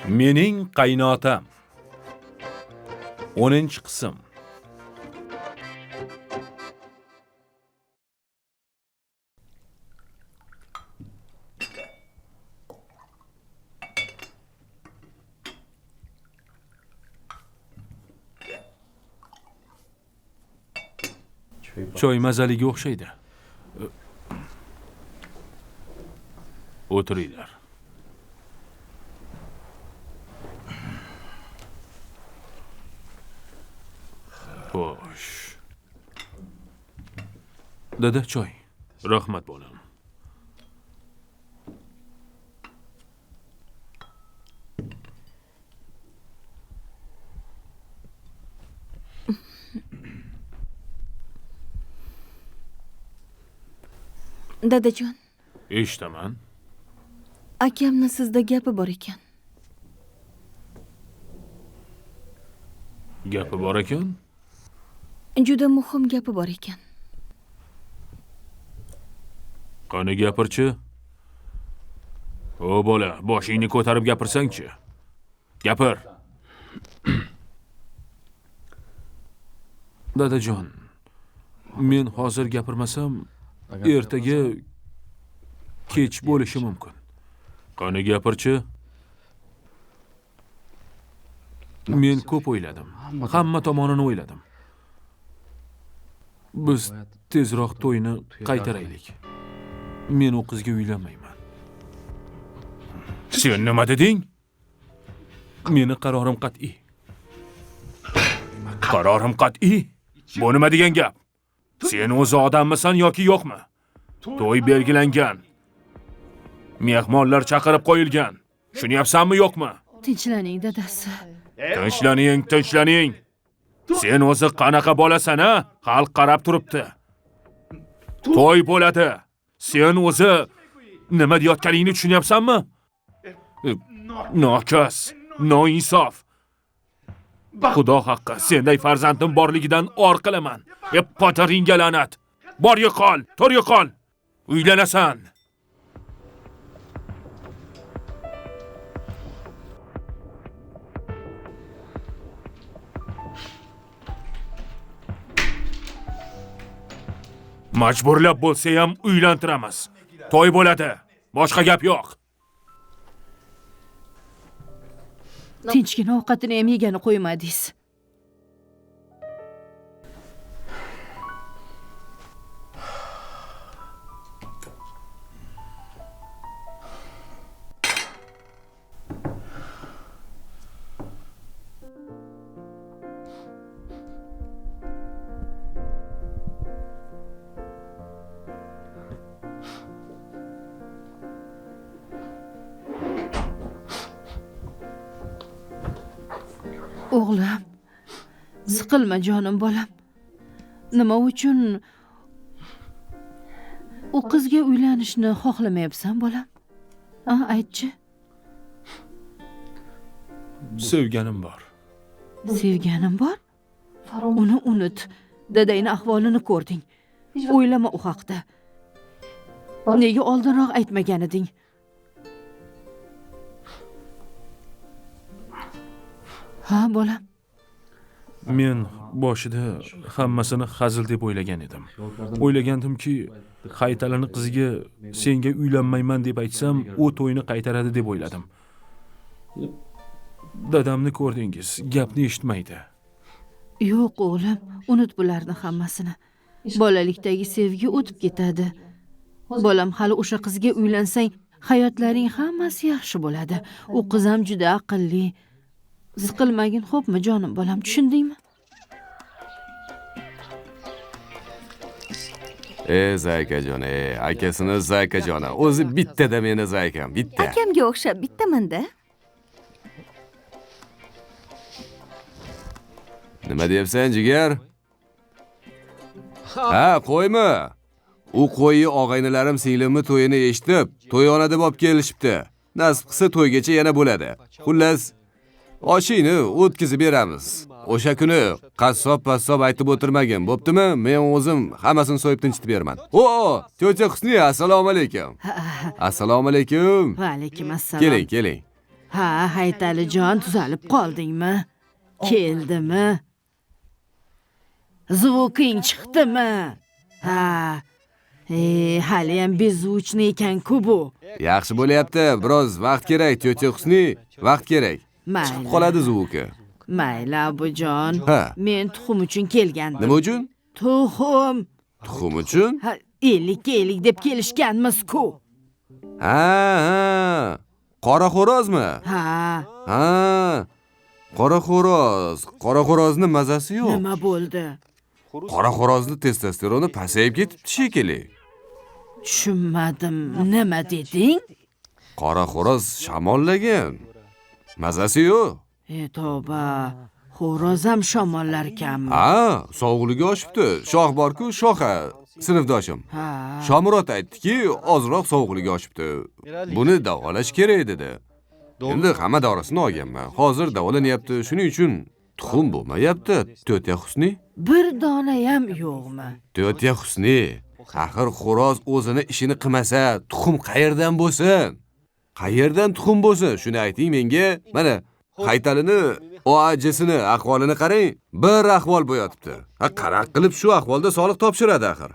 Mening qaynotam. 10-qism. Choy mazaliga o'xshaydi. O'tiringlar. Xo'sh. Dada, choy. Rahmat bolam. Dadajon. Eshitaman. Akamni sizda gapi bor ekan. Gapi bor ekan? Juda muhim gapi bor ekan. Qani gapirchi? O bola, boshingni ko'tarib gapirsang-chi. Gapir. Dadajon, men hozir gapirmasam, ertaga kech bo'lishi mumkin. Qani gapirchi? Men ko'p o'yladim. Hamma tomonini o'yladim. Biz tezroq to'yni qaytaraylik. Men u qizga uylanmayman. Sen nima deding? Meni qarorim qat'iy. Qarorim qat'iy? Bu nima degan gap? Sen o'zi odammisan yoki yo'qmi? To'y belgilangan. Mehmonlar chaqirib qo'yilgan. Tushunyapsanmi yo'qmi? Tinchilaning dadasi. Tinchlaning, tinchlaning. Sen o'zi qanaqa bolasan, a? Xalq qarab turibdi. To'y bo'ladi. Sen o'zi nima deyotganingni tushunyapsanmi? Nokas, noinsof. Xudo haqqi, senday farzandim borligidan or qilaman. Potaringga la'nat. Bor yo'qol, to'r yo'qol. Uylanasan. Majburlab bo'lsa ham uylantiramiz. To'y bo'ladi. Boshqa gap yo'q. Tinchgina ovqatini ham yegani qo'ymadingiz. O'g'lim, siqilma jonim bolam. Nima uchun u qizga uylanishni xohlamayapsan bolam? A, aytchi. Sevganim bor. Sevganim bor? Uni unut. Dadangning ahvolini ko'rding. O'ylama u haqda. Nega oldinroq aytmagan eding? Ha, bolam. Men boshida hammasini hazil deb o'ylagan edim. O'ylagandimki, Haytalini qiziga senga uylanmayman deb aytsam, u to'yni qaytaradi deb o'yladim. Dadamni ko'rdingiz, gapni eshitmaydi. Yo'q, o'g'lim, unut bularni hammasini. Bolalikdagi sevgi o'tib ketadi. Bolam, hali o'sha qizga uylansang, hayotlaring hammasi yaxshi bo'ladi. U qiz ham juda aqlli. Siqilmagin, xo'pmi jonim bolam, tushundingmi? Zaykajon, akasini Zaykajoni. O'zi bittada meni Zaykam, bitta. Akamga o'xshab bittaman-da. Nima deyapsan, jigar? Ha, qo'ymi? U qo'yni og'aynilarim singlimni to'yini eshitib, to'yona deb olib kelishibdi. Nasib qilsa to'ygacha yana bo'ladi. Xullas, oshingni o'tkazib beramiz. O'sha kuni qassob-passob aytib o'tirmagin, bo'ptimi? Men o'zim hammasini so'yib tinchitib beraman. O, tyocha Husniya, assalomu alaykum. Assalomu alaykum. Va alaykum assalom. Keling, keling. Ha, Haytalijon, tuzalib qoldingmi? Keldimi? Zvuking chiqdimi? Ha. Haliyam bezvuchni ekan-ku bu. Yaxshi bo'lyapti. Biroz vaqt kerak, tyo'tya Husni, vaqt kerak. Mayli. Chiqib qoladi zvuki. Mayli, Abujon. Ha. Men tuxum uchun kelgandim. Nima uchun? Tuxum. Tuxum uchun? Ha, 50-50 deb kelishganmiz-ku. Ha, ha. Qora xo'rozmi? Ha. Ha. Qora xo'roz. Qora xo'rozni mazasi yo'q. Nima bo'ldi? Qora xo'rozni testosteroni pasayib ketibdi shekilli. Tushunmadim. Nima deding? Qora xo'roz shamollagan. Mazasi yo'q. Tavba. Xo'roz ham shamollarkanmi? Ha, sovuqligi oshibdi. Shoh bor-ku, Shoha sinfdoshim. Ha. Shomurod aytdiki, ozroq sovuqligi oshibdi. Buni davolash kerak dedi. Endi hamma dorisini olganman. Hozir davolanyapti. Shuning uchun tuxum bo'lmayapti, to'tya Husni. Bir dona ham yo'qmi? To'tya Husni, axir xo'roz o'zini ishini qilmasa, tuxum qayerdan bo'lsin? Qayerdan tuxum bo'lsin? Shuni ayting menga. Mana Haytalini OAJsini ahvolini qarang, bir ahvol bo'yotibdi. Ha, qaraq qilib shu ahvolda soliq topshiradi axir.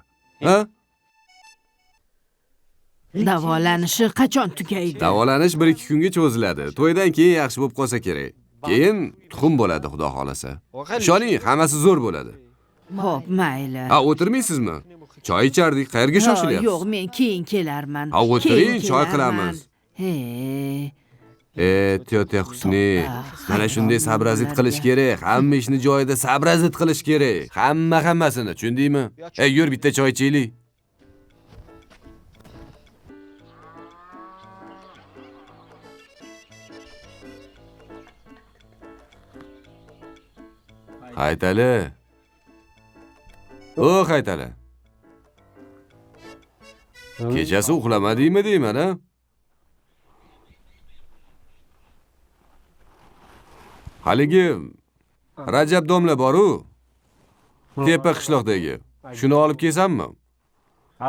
Ha? Davolanishi qachon tugaydi? Davolanish 1-2 kunga cho'ziladi. To'ydan keyin yaxshi bo'lib qolsa kerak. Keyin tuxum bo'ladi, xudo xolasa. Ishoning, hammasi zo'r bo'ladi. Xo'p, mayli. Ha, o'tirmaysizmi? Choy ichardik, qayerga shoshilyapsiz? Yo'q, men keyin kelarman. Ha, o'tiring, choy qilamiz. He. Tyo'tya Husni, mana shunday sabrazit qilish kerak. Hamma ishni joyida sabrazit qilish kerak. Hammasini, tushundingmi? Ey, yur bitta choy ichaylik. Haytali. O, Haytali. Kechasi uxlamadingmi deyman, ha? Haligi Rajab domla bor-u, tepa qishloqdagi. Shuni olib kelsammi?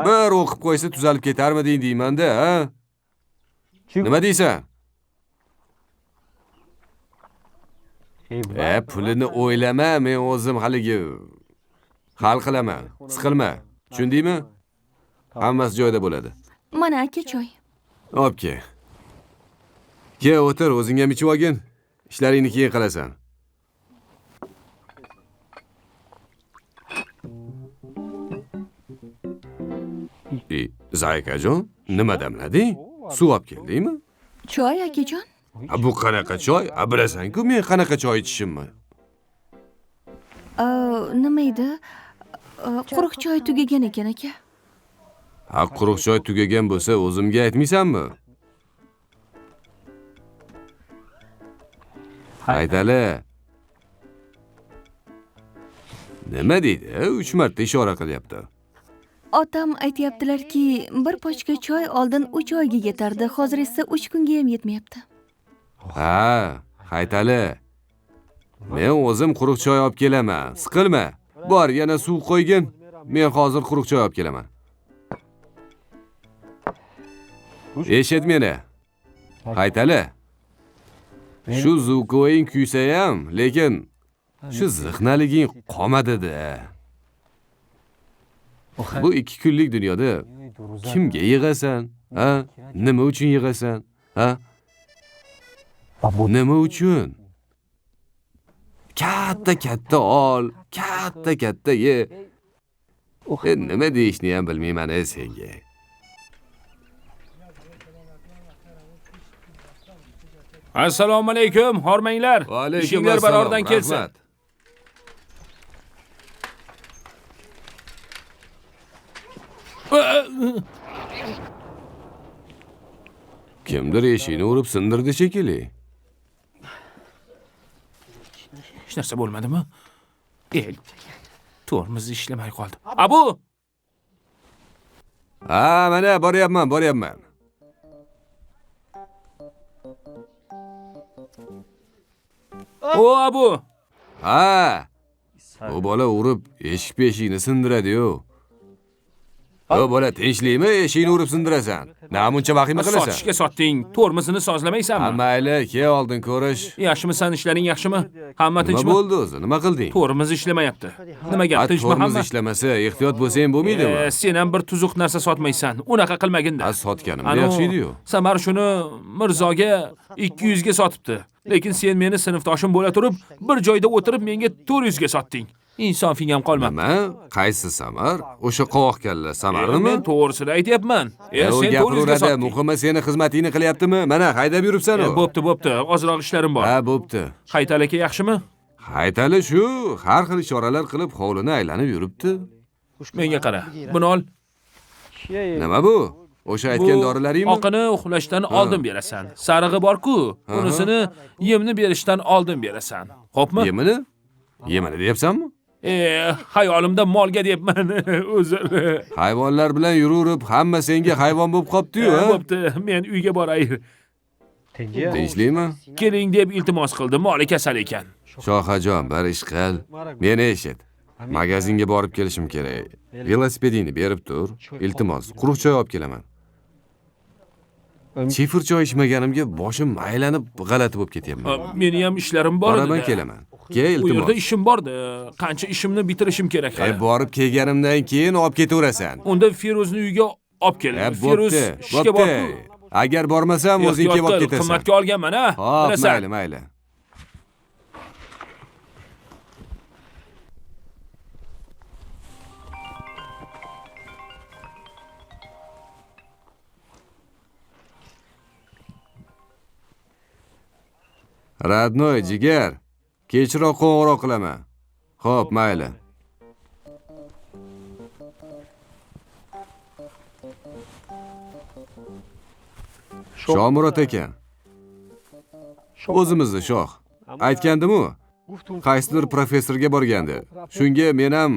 Bir o'qib qo'ysa tuzalib ketarmiding deyman-da, ha? Nima deysan? Pulini o'ylama, men o'zim haligi hal qilaman. Siqilma. Tushundingmi? Hammasi joyida bo'ladi. Mana aka choy. Olib kel. Kel, o'tir, o'zing ham ichib olgin. Ishlaringni keyin qilasan. Zaykajon, nima damlading? Suv olib keldingmi? Choy, akajon. Bu qanaqa choy? Bilasan-ku men qanaqa choy ichishimni. Nima edi? Quruq choy tugagan ekan, aka. Ha, quruq choy tugagan bo'lsa, o'zimga aytmaysanmi? Haytali. Nima deydi? 3 marta ishora qilyapti. Otam aytayaptilarki, bir pochka choy oldin 3 oyga yetardi, hozir esa 3 kunga ham yetmayapti. Ha, Haytali. Men o'zim quruq choy olib kelaman. Siqilma. Bor, yana suv qo'ygin. Men hozir quruq choy olib kelaman. Eshit meni. Haytali. Shu zukoying kuysa ham, lekin shu zihnaliging qolmadi-da. Bu 2 kunlik dunyoda kimga yig'asan? Ha? Nima uchun yig'asan? Ha? Nima uchun? Katta-katta ol, katta-katta ye. Nima deyishni ham bilmayman senga. Assalomu alaykum, hormanglar. Ishinglar barordan kelsin. Kimdir eshikni urib sindirdi shekilli. Hech narsa bo'lmadimi? Tormoz ishlamay qoldi. Abu! Ha, mana boryapman, O, Abu! Ha! Bu bola urib eshik-beshikni sindiradi-yu. O bola, tinchlikmi? Eshikni urib sindirasan. Namuncha vahima qilasan? Sotishga sotding, tormozini sozlamaysanmi? Ha, mayli, kel oldin ko'rish. Yaxshimisan, ishlaring yaxshimi? Hamma tinchmi? Nima bo'ldi o'zi? Nima qilding? Tormoz ishlamayapti. Nima gap, tinchmi hamma? Tormoz ishlamasa, ehtiyot bo'lsang bo'lmaydimi? Sen ham bir tuzuq narsa sotmaysan. Unaqa qilmaginda. Ha, sotganimda yaxshi edi-yu. Samar shuni Mirzoga 200 ga sotibdi. Lekin sen meni sinfdoshim bo'la turib, bir joyda o'tirib menga 400 ga sotding. Insofing ham qolmabdi. Nima? Qaysi Samar? O'sha qovoq kalla Samarnimi? Men to'g'risini aytyapman. Sen 400 ga sotding. Muhimi seni xizmatingni qilyaptimi? Mana haydab yuribsan u. Bo'pti, bo'pti. Ozroq ishlarim bor. Ha, bo'pti. Haytali aka yaxshimi? Haytali shu har xil ishoralar qilib hovlini aylanib yuribdi. Menga qara. Buni ol. Nima bu? O'sha aytgan dorilaringmi? Oqini uxlashdan oldin berasan. Sarig'i bor-ku, unisini yemni berishdan oldin berasan. Xo'pmi? Yemini? Yemini deyapsanmi? Hayolimda molga deyapman, o'zir. Hayvonlar bilan yuraverib, hamma senga hayvon bo'lib qopti-yu, ha? Bo'pti, men uyga boray. Tinchlikmi? Keling deb iltimos qildi, moli kasal ekan. Shohajon, bir ish qil. Meni eshit. Magazinga borib kelishim kerak. Velosipedingni berib tur, iltimos. Quruq choy olib kelaman. Chifir choy ichmaganimga boshim aylanib g'alati bo'lib ketyapman. Meni ham ishlarim bor edi. Boraman, kelaman. Kel, iltimos. U yerda ishim bor-da. Qancha ishimni bitirishim kerak hali. Borib kelganimdan keyin olib ketaverasan. Unda Feruzni uyga olib kel. Feruz ishga borku. Agar bormasam o'zing kelib olib ketasan. Qimmatga olganman, ha? Xo'p, mayli, mayli. Radnoy, jigar. Kechroq qo'ng'iroq qilaman. Xo'p, mayli. Shomurod aka. O'zimizni shoh. Aytgandim-u, qaysidir professorga borgandi. Shunga men ham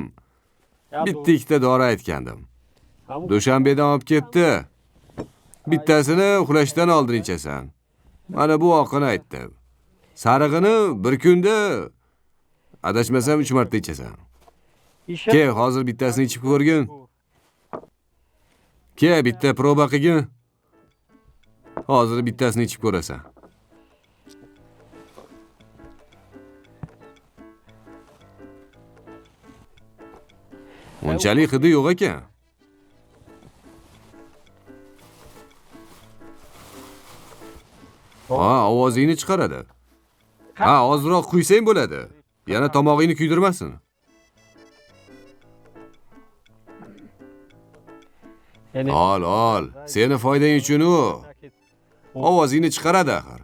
bitta-ikkita dori aytgandim. Dushanbedan olib ketdi. Bittasini uxlashdan oldin ichasan. Mana bu oqini aytdi. Sarig'ini bir kunda adashmasam 3 marta ichasan. Ke, hozir bittasini ichib ko'rgin. Ke, bitta proba qilgin. Hozir bittasini ichib ko'rasan. Unchalik hidi yo'q ekan. Ha, ovozingni chiqaradi. Ha, ozroq quysang bo'ladi. Yana tomog'ingni kuydirmasin. Ol, ol. Seni foydang uchun u. Ovozingni chiqaradi axir.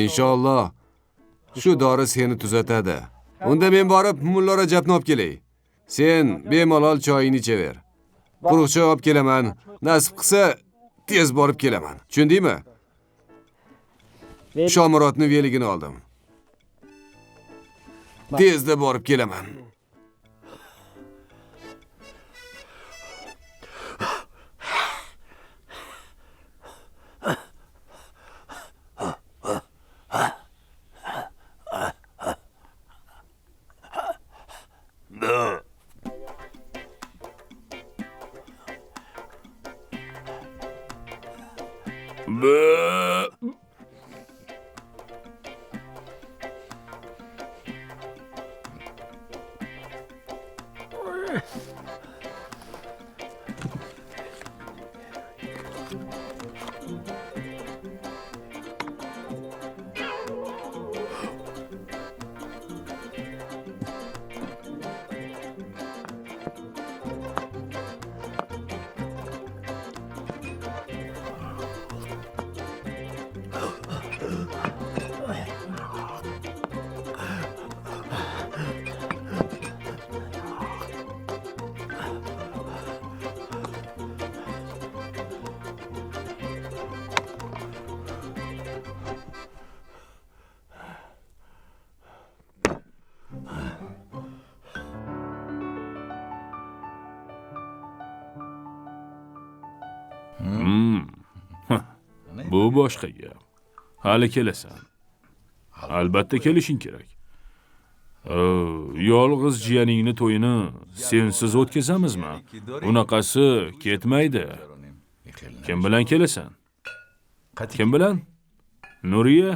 Inshaalloh shu dori seni tuzatadi. Unda men borib Mulla Rajabni olib kelay. Sen bemalol choyingni ichaver. Quruq choy olib kelaman. Nasib qilsa tez borib kelaman. Tushundingmi? Shomurodni veligini oldim. Tezda borib kelaman. Bu boshqa gap. Hali kelasan. Albatta kelishing kerak. Yolg'iz jiyaningni to'yini sensiz o'tkazamizmi? Unaqasi ketmaydi. Kim bilan kelasan? Kim bilan? Nuriya?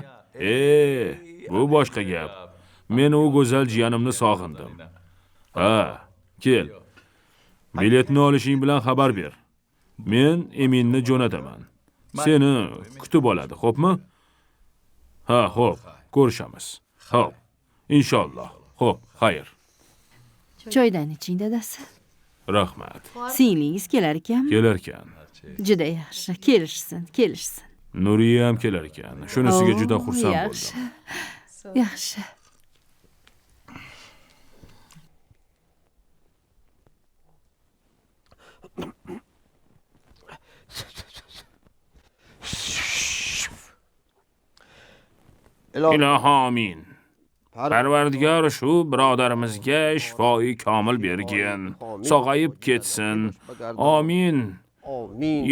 Bu boshqa gap. Men u go'zal jiyanimni sog'indim. Ha, kel. Biletni olishing bilan xabar ber. Men Eminni jo'nataman. Seni kutib oladi, xo'pmi? Ha, xo'p, ko'rishamiz. Xo'p, inshaalloh. Xo'p, xayr. Choydan iching, dadasi. Rahmat. Singlingiz kelar ekanmi? Kelar ekan. Juda yaxshi, kelishsin, kelishsin. Nuriya ham kelar ekan. Shunisiga juda xursand bo'ldim. Yaxshi. Ilohi amin. Parvardigor shu birodarimizga shifoi komil bergin. Sog'ayib ketsin. Amin.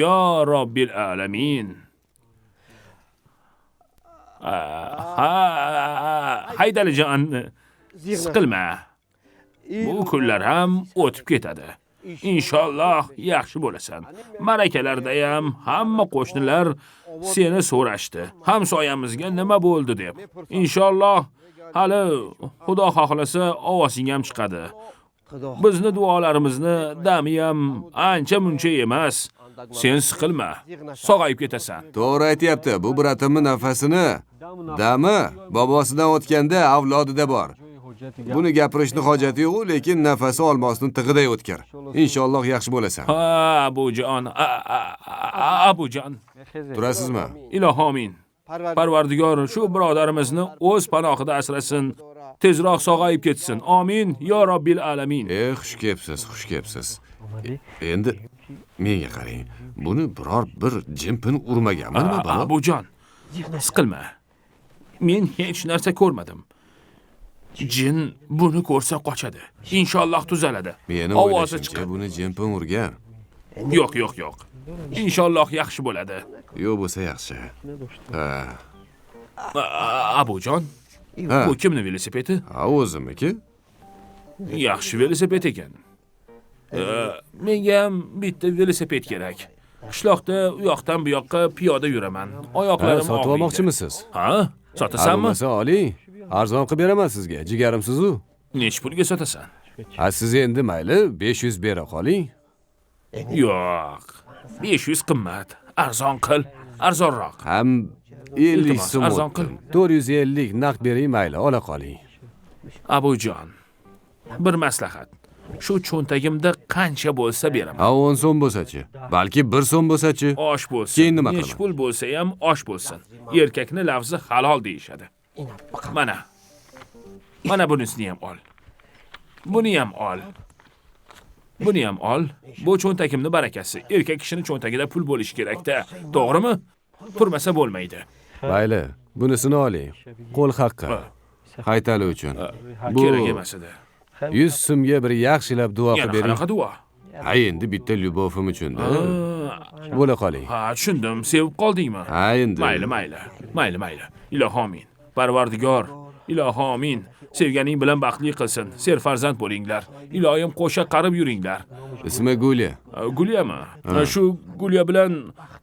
Ya Robbil alamin. Ha, Haydalijon, siqilma. Bu kunlar ham o'tib ketadi. Inshaalloh yaxshi bo'lasan. Ma'rakalarda ham hamma qo'shnilar seni so'rashdi. Hamsoyamizga nima bo'ldi deb. Inshaalloh hali Xudo xohlasa ovozing ham chiqadi. Bizni duolarimizni dami ham ancha muncha emas. Sen siqilma, sog'ayib ketasan. To'g'ri aytayapti. Bu bratimning nafasini dami bobosidan o'tganda avlodida bor. Buni gapirishni hojati yo'q, lekin nafasi olmosni tig'iday o'tkir. Inshaalloh yaxshi bo'lasan. Ha, Abujon, Abujon. Turasizmi? Ilohi amin. Parvardigor shu birodarimizni o'z panohida asrasin. Tezroq sog'ayib ketsin. Amin ya Robbil alamin. Xush kelibsiz, xush kelibsiz. Endi menga qarang. Buni biror bir jimpin urmaganmi nima balo? Abujon, siqilma. Men hech narsa ko'rmadim. Jin buni ko'rsa qochadi. Inshaalloh tuzaladi. Meni ovozi chiqadi. Buni jimpin urgan. Yo'q, yo'q, yo'q. Inshaalloh yaxshi bo'ladi. Yo'q bo'lsa yaxshi. Ha. Abujon, bu kimning velosipedi? Ha, o'zimniki. Yaxshi velosiped ekan. Menga ham bitta velosiped kerak. Qishloqda u yoqdan bu yoqqa piyoda yuraman. Oyoqlarim og'riydi. Sotib olmoqchimisiz? Ha, sotasanmi? Bo'lmasa oling. Arzon qilib beraman sizga. Jigarimsiz-u. Necha pulga sotasan? Ha, siz endi mayli 500 bera qoling. Yo'q. 500 qimmat. Arzon qil, arzonroq. Ham 50 so'm arzon qil. 450 naqd bering mayli, ola qoling. Abujon, bir maslahat. Shu cho'ntagimda qancha bo'lsa beraman. Ha, 10 so'm bo'lsa-chi? Balki 1 so'm bo'lsa-chi? Osh bo'lsin. Keyin nima qilaman? Necha pul bo'lsa ham osh bo'lsin. Erkakni lafzi halol deyishadi. Mana. Mana bunisini ham ol. Buni ham ol. Buni ham ol. Bu cho'ntagimni barakasi. Erkak kishining cho'ntagida pul bo'lishi kerak-da. To'g'rimi? Turmasa bo'lmaydi. Mayli, bunisini oling. Qo'l haqqi. Haytali uchun. Bu kerak emas edi. 100 so'mga bir yaxshilab duo qilib bering. Qanaqa duo? Ha, endi bitta lyubovim uchun-da. Bo'la qoling. Ha, tushundim. Sevib qoldingmi? Ha, endi. Mayli, mayli. Mayli, mayli. Ilohi amin. Parvardigor, ilohi amin. Sevganing bilan baxtli qilsin. Serfarzand bo'linglar. Iloyim qo'sha qarib yuringlar. Ismi Gulya. Gulyami? Shu Gulya bilan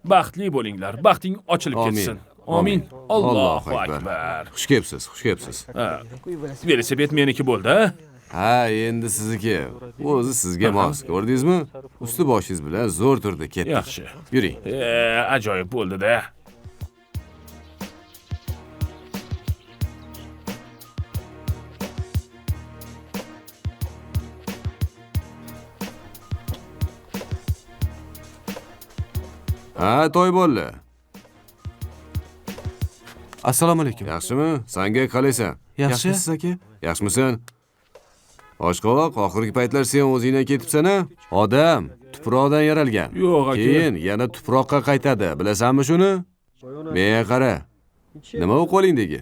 baxtli bo'linglar. Baxting ochilib ketsin. Amin. Allohu akbar. Xush kelibsiz, xush kelibsiz. Velosiped meniki bo'ldi, ha? Ha, endi sizniki. O'zi sizga mos, ko'rdingizmi? Usti boshingiz bilan zo'r turdi, ketdik. Yaxshi. Yuring. Ajoyib bo'ldi-da. Ha, to'y bo'ldi. Assalomu alaykum. Yaxshimi? Sanga qalaysan? Yaxshi. Yaxshimisiz aka? Yaxshimisan? Oshqovoq, oxirgi paytlar sen o'zingdan ketibsan-a? Odam tuproqdan yaralgan. Yo'q aka. Keyin yana tuproqqa qaytadi. Bilasanmi shuni? Menga qara. Nima u qo'lingdagi?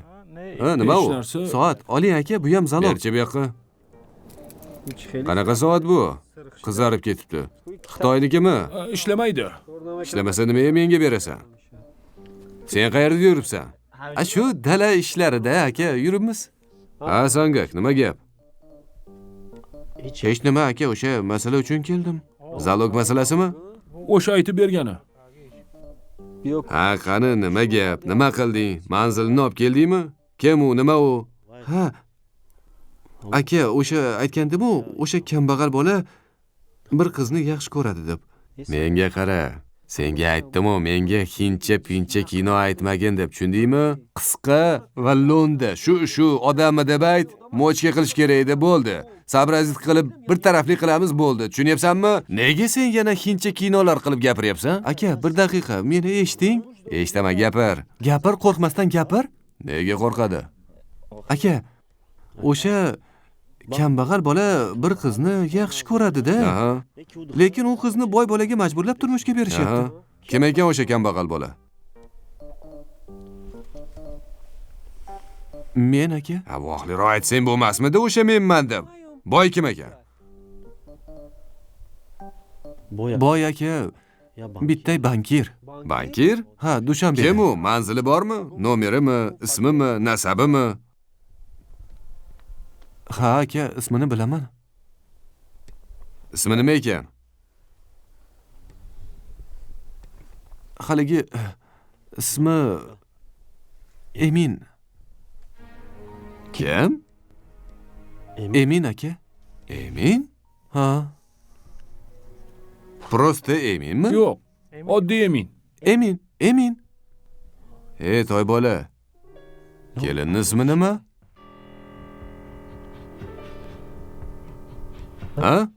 Ha, nima u? Soat. Oling aka, bu ham zalog. Berchi bu yoqqa. Qanaqa soat bu? Qizarib ketibdi. Xitoynikimi? Ishlamaydi. Ishlamasa nimaga menga berasan? Sen qayerda yuribsan? A shu dala ishlarida aka yuribmiz. Ha, Sangak, nima gap? Hech nima aka, o'sha masala uchun keldim. Zalog masalasimi? O'sha aytib bergani. Ha, qani nima gap? Nima qilding? Manzilni olib keldingmi? Kim u, nima u? Ha. Aka, o'sha aytgandim-u, o'sha kambag'al bola bir qizni yaxshi ko'radi deb. Menga qara. Senga aytdim-u, menga hincha-pincha kino aytmagin deb, tushundingmi? Qisqa va lo'nda. Shu odammi deb ayt, mochka qilish kerak edi, bo'ldi. Sabrazit qilib bir tarafli qilamiz, bo'ldi. Tushunyapsanmi? Nega sen yana hincha kinolar qilib gapiryapsan? Aka, bir daqiqa, meni eshiting. Eshitaman, gapir. Gapir, qo'rqmasdan gapir. Nega qo'rqadi? Aka, o'sha kambag'al bola bir qizni yaxshi ko'radi-da. Lekin u qizni boy bolaga majburlab turmushga berishyapti. Kim ekan o'sha kambag'al bola? Men aka. Ha, vohliroq aytsang bo'lmasmidi o'sha menman deb. Boy kim ekan? Boy aka bitta bankir. Bankir? Ha, Dushanbeda. Kim u? Manzili bormi? Nomerimi, ismimi, nasabimi? Ha aka, ismini bilaman. Ismi nima ekan? Haligi ismi Emin. Kim? Emin aka. Emin? Ha. Prosta Eminmi? Yo'q, oddiy Emin. Emin, Emin. Ey toy bola. Kelinning ismi nima? Ha?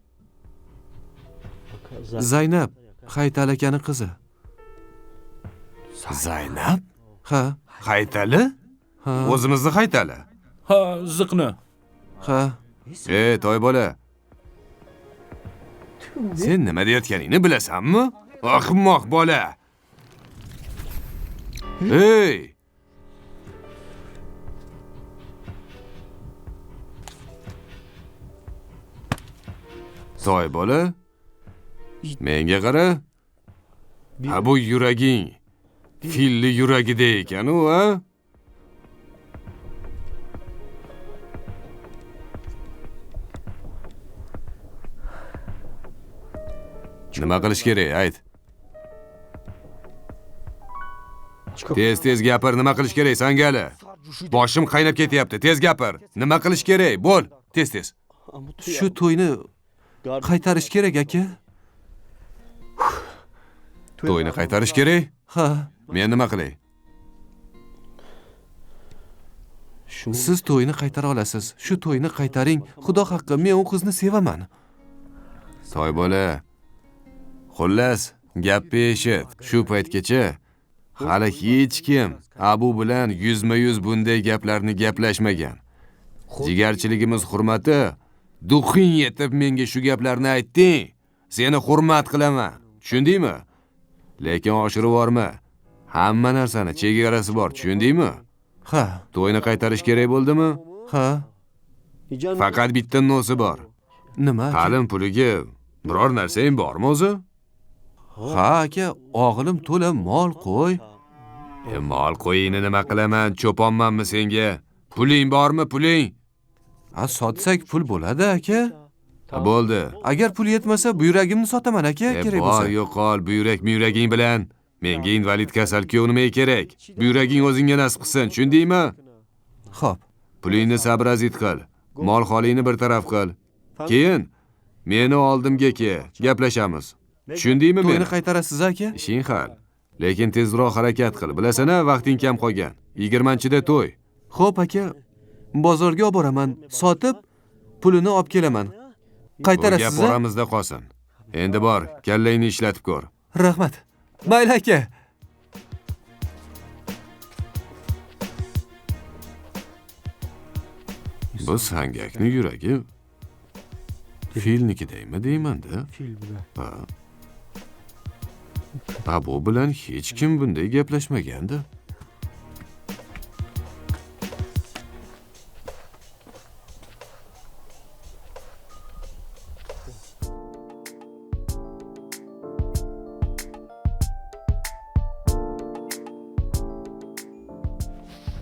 Zaynab, Haytali akaning qizi. Zaynab? Ha. Haytali? Ha. O'zimizni Haytali. Ha, ziqni. Ha. Ey toy bola. Sen nima deyotganingni bilasanmi? Ahmoq bola. Ey! Toy bola, menga qara. Ha, bu yuraging filli yuragidek ekan u, ha? Nima qilish kerak, ayt. Tez-tez gapir, nima qilish kerak sangali? Boshim qaynab ketyapti, tez gapir. Nima qilish kerak? Bo'l, tez-tez. Shu to'yni qaytarish kerak aka. To'yni qaytarish kerak? Ha. Men nima qilay? Siz to'yni qaytara olasiz. Shu to'yni qaytaring. Xudo haqqi, men u qizni sevaman. Toy bola. Xullas, gapni eshit. Shu paytgacha hali hech kim Abu bilan yuzma-yuz bunday gaplarni gaplashmagan. Jigarchiligimiz hurmati, duxing yetib menga shu gaplarni aytding. Seni hurmat qilaman. Tushundingmi? Lekin oshirib yuborma. Hamma narsani chegarasi bor, tushundingmi? Ha. To'yni qaytarish kerak bo'ldimi? Ha. Faqat bitta nosi bor. Nima? Ta'lim puliga biror narsang bormi o'zi? Ha aka, o'g'lim to'la mol qo'y. Mol qo'yingni nima qilaman? Cho'ponmanmi senga? Puling bormi, puling? Ha, sotsak pul bo'ladi aka. Bo'ldi. Agar pul yetmasa, buyragimni sotaman aka, kerak bo'lsa. Bor, yo'qol, buyrak muyraging bilan. Menga invalid kasal kuyov nimaga kerak? Buyraging o'zingga nasib qilsin, tushundingmi? Xo'p. Pulingni sabrazit qil. Mol holingni bir taraf qil. Keyin meni oldimga kel, gaplashamiz. Tushundingmi meni? To'yni qaytarasiz aka? Ishing hal. Lekin tezroq harakat qil. Bilasan-a, vaqting kam qolgan. 20-chida to'y. Xo'p aka, bozorga olib boraman, sotib pulini olib kelaman. Qaytarasiz? Gap oramizda qolsin. Endi bor, kallangni ishlatib ko'r. Rahmat. Mayli aka. Bu sangakni yuragi filnikidaymi deyman-da. Ha. Abu bilan hech kim bunday gaplashmagandi.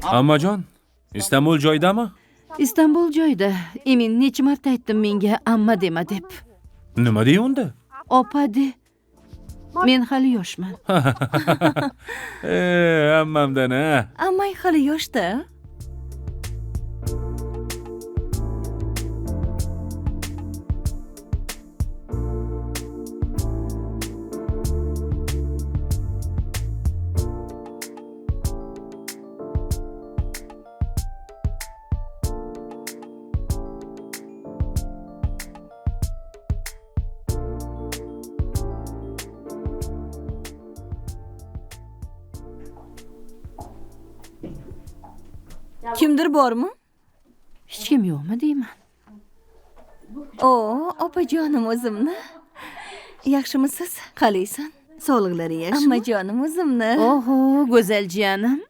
Ammajon, Istanbul joyidami? Istanbul joyida. Emin necha marta aytdim menga amma dema deb. Nima dey unda? Opa de. Men hali yoshman. Ammamdan a. Ammang hali yoshda. Kimdir bormi? Hech kim yo'qmi deyman. O, opajonim o'zimni. Yaxshimisiz? Qalaysan? Sog'liqlaring yaxshimi? Ammajonim o'zimni. Oho, go'zal jiyanim.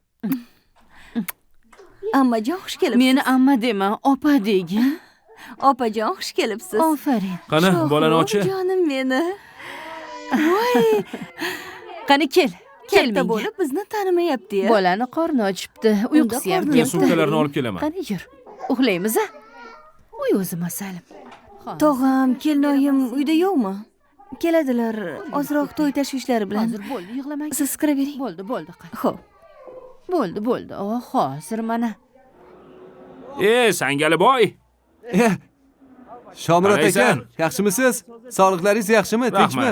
Ammajon, xush kelibsiz. Meni amma dema, opa degin. Opajon, xush kelibsiz. Ofarin. Qani, bolani ochi. Jonim meni. Voy. Qani kel. Katta bo'lib bizni tanimayapti-ya. Bolani qorni ochibdi, uyqusi ham kelibdi. Sumkalarni olib kelaman. Qani yur. Uxlaymiz a? Uy o'zim asalim. Tog'am, kelinoyim uyda yo'qmi? Keladilar, ozroq to'y tashvishlari bilan. Hozir bo'ldi, yig'lamang. Siz kiravering. Bo'ldi, bo'ldi. Xo'p. Bo'ldi, bo'ldi. Oh, hozir mana. Sangaliboy. Shomurod aka, yaxshimisiz? Sog'liqlaringiz yaxshimi? Tinchmi?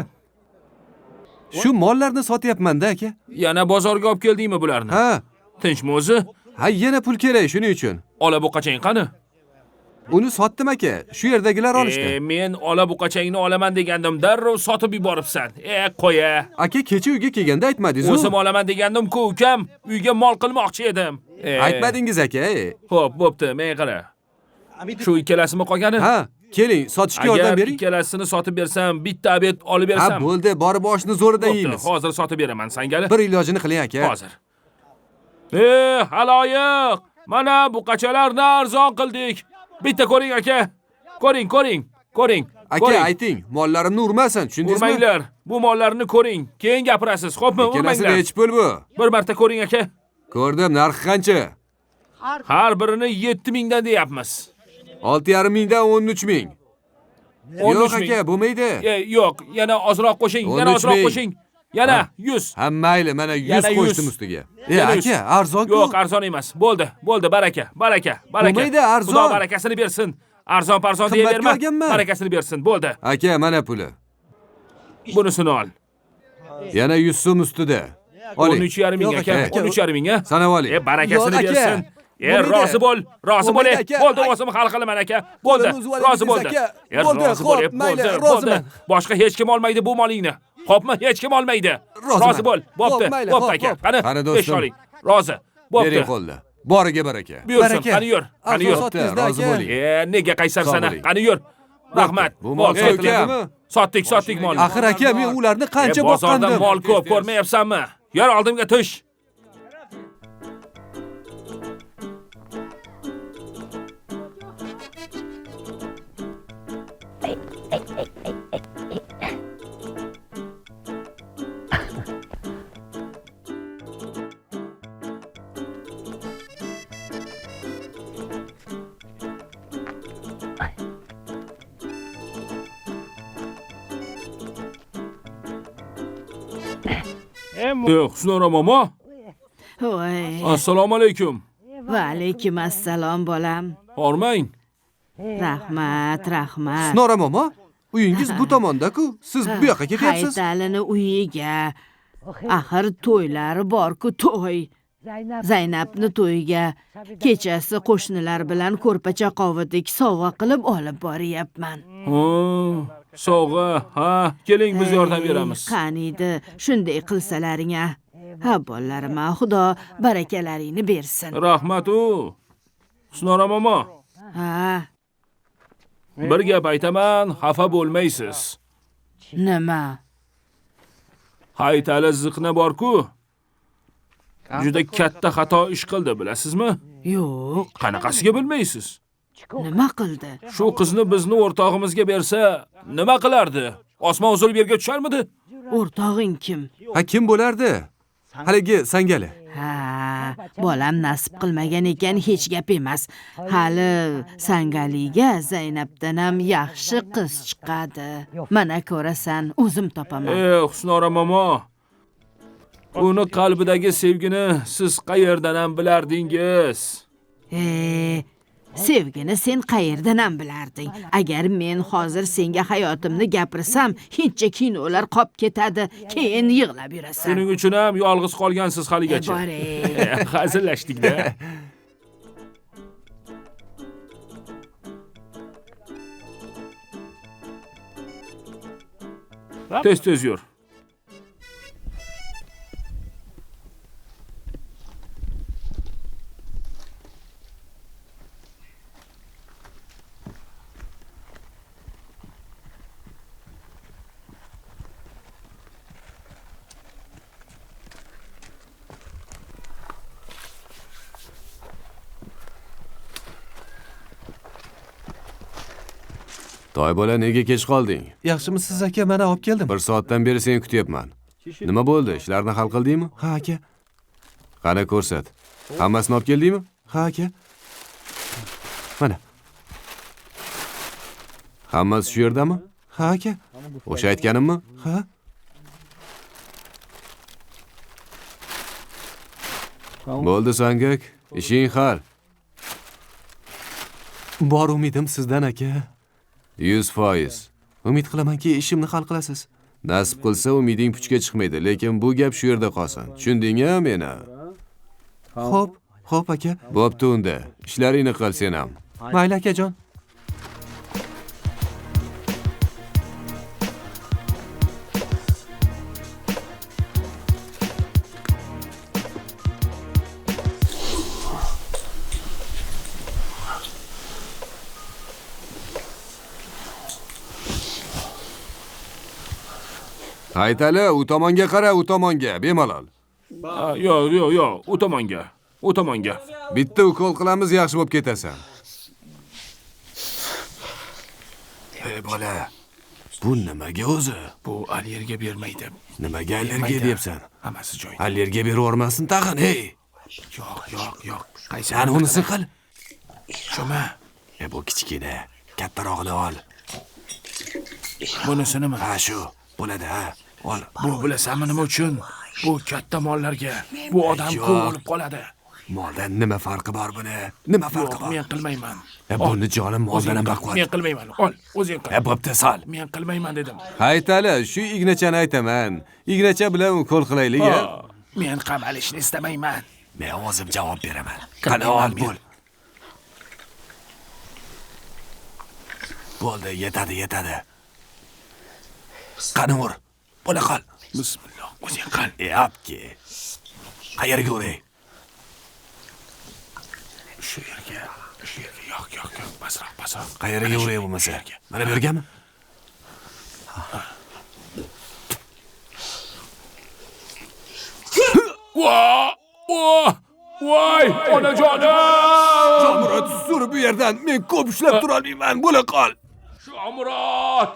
Shu mollarni sotyapman-da aka. Yana bozorga olib keldingmi bularni? Ha. Tinchmi o'zi? Ha, yana pul kerak shuning uchun. Ola buqachang qani? Uni sotdim aka. Shu yerdagilar olishdi. Men ola buqachangni olaman degandim, darrov sotib yuboribsan. Qo'ya. Aka, kecha uyga kelganda aytmadingiz-ku. O'zim olaman degandim-ku, ukam. Uyga mol qilmoqchi edim. Aytmadingiz aka. Xo'p, bo'pti, menga qara. Shu ikkalasimi qolgani? Ha, keling, sotishga yordam bering. Agar ikkalasini sotib bersam, bitta obed olib bersam. Ha, bo'ldi, borib oshni zo'ridan yeymiz. Hozir sotib beraman sangali. Bir ilojini qiling aka. Hozir. Haloyiq, mana buqachalarni arzon qildik. Bitta ko'ring aka. Ko'ring, ko'ring, ko'ring. Aka, ayting, mollarimni urmasin, tushundingizmi? Urmanglar. Bu mollarni ko'ring, keyin gapirasiz, xo'pmi? Urmanglar. Ikkalasi nechi pul bu? Bir marta ko'ring aka. Ko'rdim, narxi qancha? Har birini 7000 dan deyapmiz. 6,5 mingdan 13 ming. Yo'q aka, bo'lmaydi. Yo'q, yana ozroq qo'shing, yana ozroq qo'shing. Yana 100. Ha, mayli, mana 100 qo'shdim ustiga. Aka, arzon-ku. Yo'q, arzon emas. Bo'ldi, bo'ldi, baraka, baraka, baraka. Bo'lmaydi, arzon. Xudo barakasini bersin. Arzon parzon deyaverma. Barakasini bersin, bo'ldi. Aka, mana puli. Bunisini ol. Yana 100 so'm ustida. Oling. 13,5 ming aka, 13,5 ming a. Sanab oling. Barakasini bersin. Rozi bo'l, rozi bo'l. Bo'ldi, o'zim hal qilaman aka. Bo'ldi, rozi bo'ldi. Rozi bo'l, bo'ldi, bo'ldi. Boshqa hech kim olmaydi bu molingni. Xo'pmi? Hech kim olmaydi. Rozi bo'l. Bo'pti, bo'pti aka. Qani, besh oling. Rozi. Bo'pti. Bering qo'lni. Boriga baraka. Buyursin, qani yur. Qani yur. Rozi bo'ling. Nega qaysarsan? Qani yur. Rahmat. Bu mol sotiladimi? Sotdik, sotdik molni. Axir aka, men ularni qancha boqqandim. Bozorda mol ko'p, ko'rmayapsanmi? Yur oldimga tush. Husnora momo. Voy. Assalomu alaykum. Va alaykum assalom bolam. Hormang. Rahmat, rahmat. Husnora momo, uyingiz bu tomonda-ku. Siz bu yoqqa ketyapsiz. Haytalini uyiga. Axir to'ylari bor-ku, to'y. Zaynabni to'yiga kechasi qo'shnilar bilan ko'rpacha qovidik sovg'a qilib olib boryapman. Ha, sovg'a, ha, keling biz yordam beramiz. Qaniydi, shunday qilsalaring a. Ha, bolalarim, Xudo barakalaringni bersin. Rahmat u. Husnora momo. Ha. Bir gap aytaman, xafa bo'lmaysiz. Nima? Haytali ziqna bor-ku. Juda katta xato ish qildi, bilasizmi? Yo'q. Qanaqasiga bilmaysiz? Nima qildi? Shu qizni bizni o'rtog'imizga bersa, nima qilardi? Osmon uzilib yerga tusharmidi? O'rtog'ing kim? Ha, kim bo'lardi? Haligi Sangali. Ha, Bolam nasib qilmagan ekan, hech gap emas. Hali Sangaliga Zaynabdan ham yaxshi qiz chiqadi. Mana ko'rasan, o'zim topaman. Husnora momo. Uni qalbidagi sevgini siz qayerdan ham bilardingiz? Sevgini sen qayerdan ham bilarding? Agar men hozir senga hayotimni gapirsam, hindcha kinolar qolib ketadi, keyin yig'lab yurasan. Shuning uchun ham yolg'iz qolgansiz haligacha. Hazillashdik-da. Tez-tez yur. Toy bola, nega kech qolding? Yaxshimisiz aka, mana olib keldim. 1 soatdan beri seni kutyapman. Nima bo'ldi? Ishlarni hal qildingmi? Ha aka. Qani ko'rsat. Hammasini olib keldingmi? Ha aka. Mana. Hammasi shu yerdami? Ha aka. O'sha aytganimmi? Ha. Bo'ldi Sangak, ishing hal. Bor umidim sizdan aka. 100%. Umid qilamanki, ishimni hal qilasiz. Nasib qilsa umiding puchga chiqmaydi, lekin bu gap shu yerda qolsin. Tushundingmi meni? Xo'p, xo'p aka. Bo'pti unda. Ishlaringni qil sen ham. Mayli akajon. Haytali, u tomonga qara, u tomonga, bemalol. Yo'q, yo'q, yo'q, u tomonga. U tomonga. Bitta ukol qilamiz, yaxshi bo'lib ketasan. Ey bola, bu nimaga o'zi? Bu allergiya bermaydi. Nimaga allergiya deyapsan? Hammasi joyida. Allergiya beravermasin tag'in, ey. Yo'q, yo'q, yo'q. Qaysi? Ana unisi qil. Shumi? Bu kichkina, kattarog'ini ol. Bunisi nima? Ha, shu. Bo'ladi, ha. Ol. Bu bilasanmi nima uchun? Bu katta mollarga. Bu odam ko'p bo'lib qoladi. Moldan nima farqi bor buni? Nima farqi bor? Men qilmayman. Buni jonim moldan ham baquvvat. Men qilmayman. Ol, o'zing qil. Bo'pti, sol. Men qilmayman dedim. Haytali, shu ignachani aytaman. Ignacha bilan ukol qilaylik, a? Men qamalishni istamayman. Men o'zim javob beraman. Qani ol, bo'l. Bo'ldi, yetadi, yetadi. Qani ur. Bo'la qol. Bismillah, o'zing qil. Apki. Qayerga uray? Shu yerga, shu yerga. Yo'q, yo'q, yo'q. Pasroq, pasroq. Qayerga uray bo'lmasa? Mana bu yergami? Voy, onajonim! Shomurod, sur bu yerdan. Men ko'p ushlab tura olmayman. Bo'la qol. Shomurod!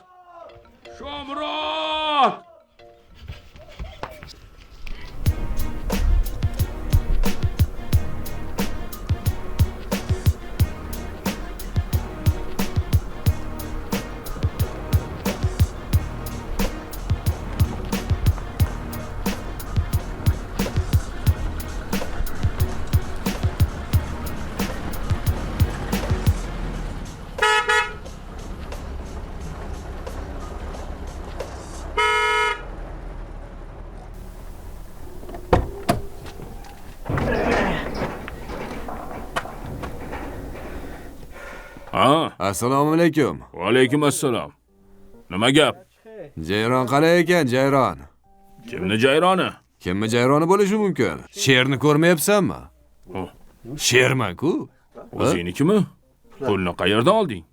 Shomurod! Assalomu alaykum. Va alaykum assalom. Nima gap? Jayron qalay ekan, Jayron? Kimni jayroni? Kimni jayroni bo'lishi mumkin? Sherni ko'rmayapsanmi? Sherman-ku. O'zingnikimi? Pulni qayerdan olding?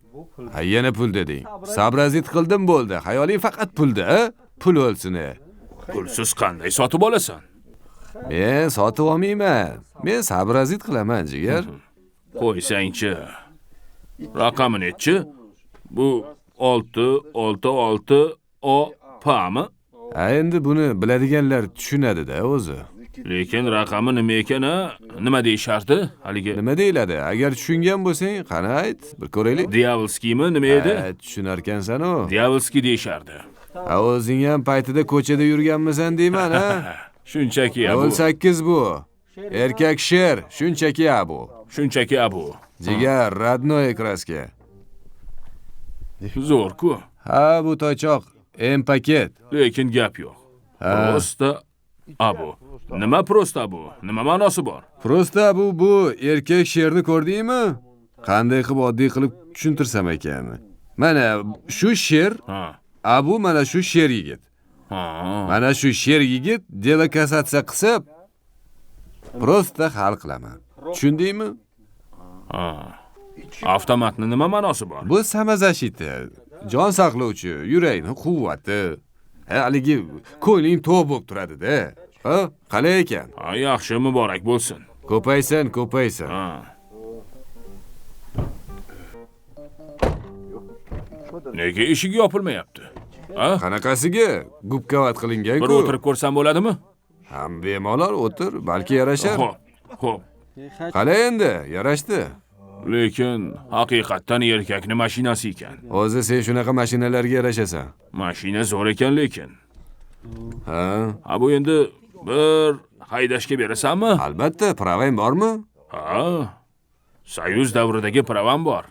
Ha, yana pul deding. Sabrazit qildim bo'ldi. Xayoling faqat pulda, a? Pul o'lsin. Pulsiz qanday sotib olasan? Men sotib olmayman. Men sabrazit qilaman, jigar. Qo'ysangchi. Raqami nechi? Bu 6 6 6 O P mi? Ha, endi buni biladiganlar tushunadi-da o'zi. Lekin raqami nima ekan, a? Nima deyishardi? Haligi Nima deyiladi? Agar tushungan bo'lsang, qani ayt, bir ko'raylik. Dyavolskiymi nima edi? Ha, tushunarkansan-u. Dyavolskiy deyishardi. Ha, o'zing ham paytida ko'chada yurganmisan deyman, ha? Shunchaki abu. 08 bu. Erkak sher, shunchaki abu. Shunchaki abu. Jigar, родной краска. Zo'r-ku. Ha, bu toychoq M paket. Lekin gap yo'q. Просто abu. Nima просто abu? Nima ma'nosi bor? Просто abu bu erkak sherni ko'rdingmi? Qanday qilib oddiy qilib tushuntirsam ekan? Mana shu sher, abu mana shu sher yigit. Mana shu sher yigit дело касаться qilsa, просто hal qilaman. Tushundingmi? Ha. Avtomatni nima ma'nosi bor? Bu самозащита, jon saqlovchi, yurakni quvvati. Ha, haligi ko'ngling to'q bo'lib turadi-da. Ha, qalay ekan? Ha, yaxshi, muborak bo'lsin. Ko'paysin, ko'paysin. Ha. Nega eshik yopilmayapti? Ha? Qanaqasiga? Gubkavat qilingan-ku. Bir o'tirib ko'rsam bo'ladimi? Ham bemalol o'tir, balki yarashar. Xo'p, xo'p. Qalay endi, yarashdi. Lekin haqiqatdan erkakni mashinasi ekan. O'zi sen shunaqa mashinalarga yarashasan. Mashina zo'r ekan lekin. Ha? Ha, bu endi bir haydashga berasanmi? Albatta, pravang bormi? Ha. Soyuz davridagi pravam bor.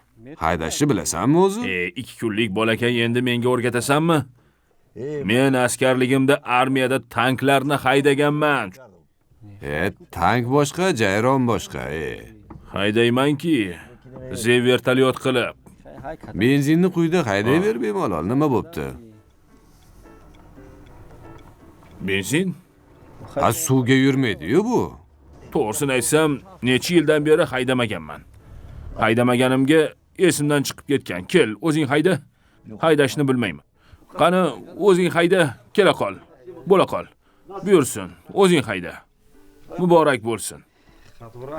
Haydashni bilasanmi o'zi? 2 kunlik bolakay endi menga o'rgatasanmi? Men askarligimda armiyada tanklarni haydaganman. Tank boshqa, jayron boshqa. Haydaymanki, ze vertolyot qilib. Benzinni quyda haydayver bemalol, nima bo'pti? Benzin? Ha, suvga yurmaydi-yu bu. To'g'risini aytsam, necha yildan beri haydamaganman. Haydamaganimga esimdan chiqib ketgan. Kel, o'zing hayda. Haydashni bilmayman. Qani, o'zing hayda, kela qol. Bo'la qol. Buyursin, o'zing hayda. Muborak bo'lsin.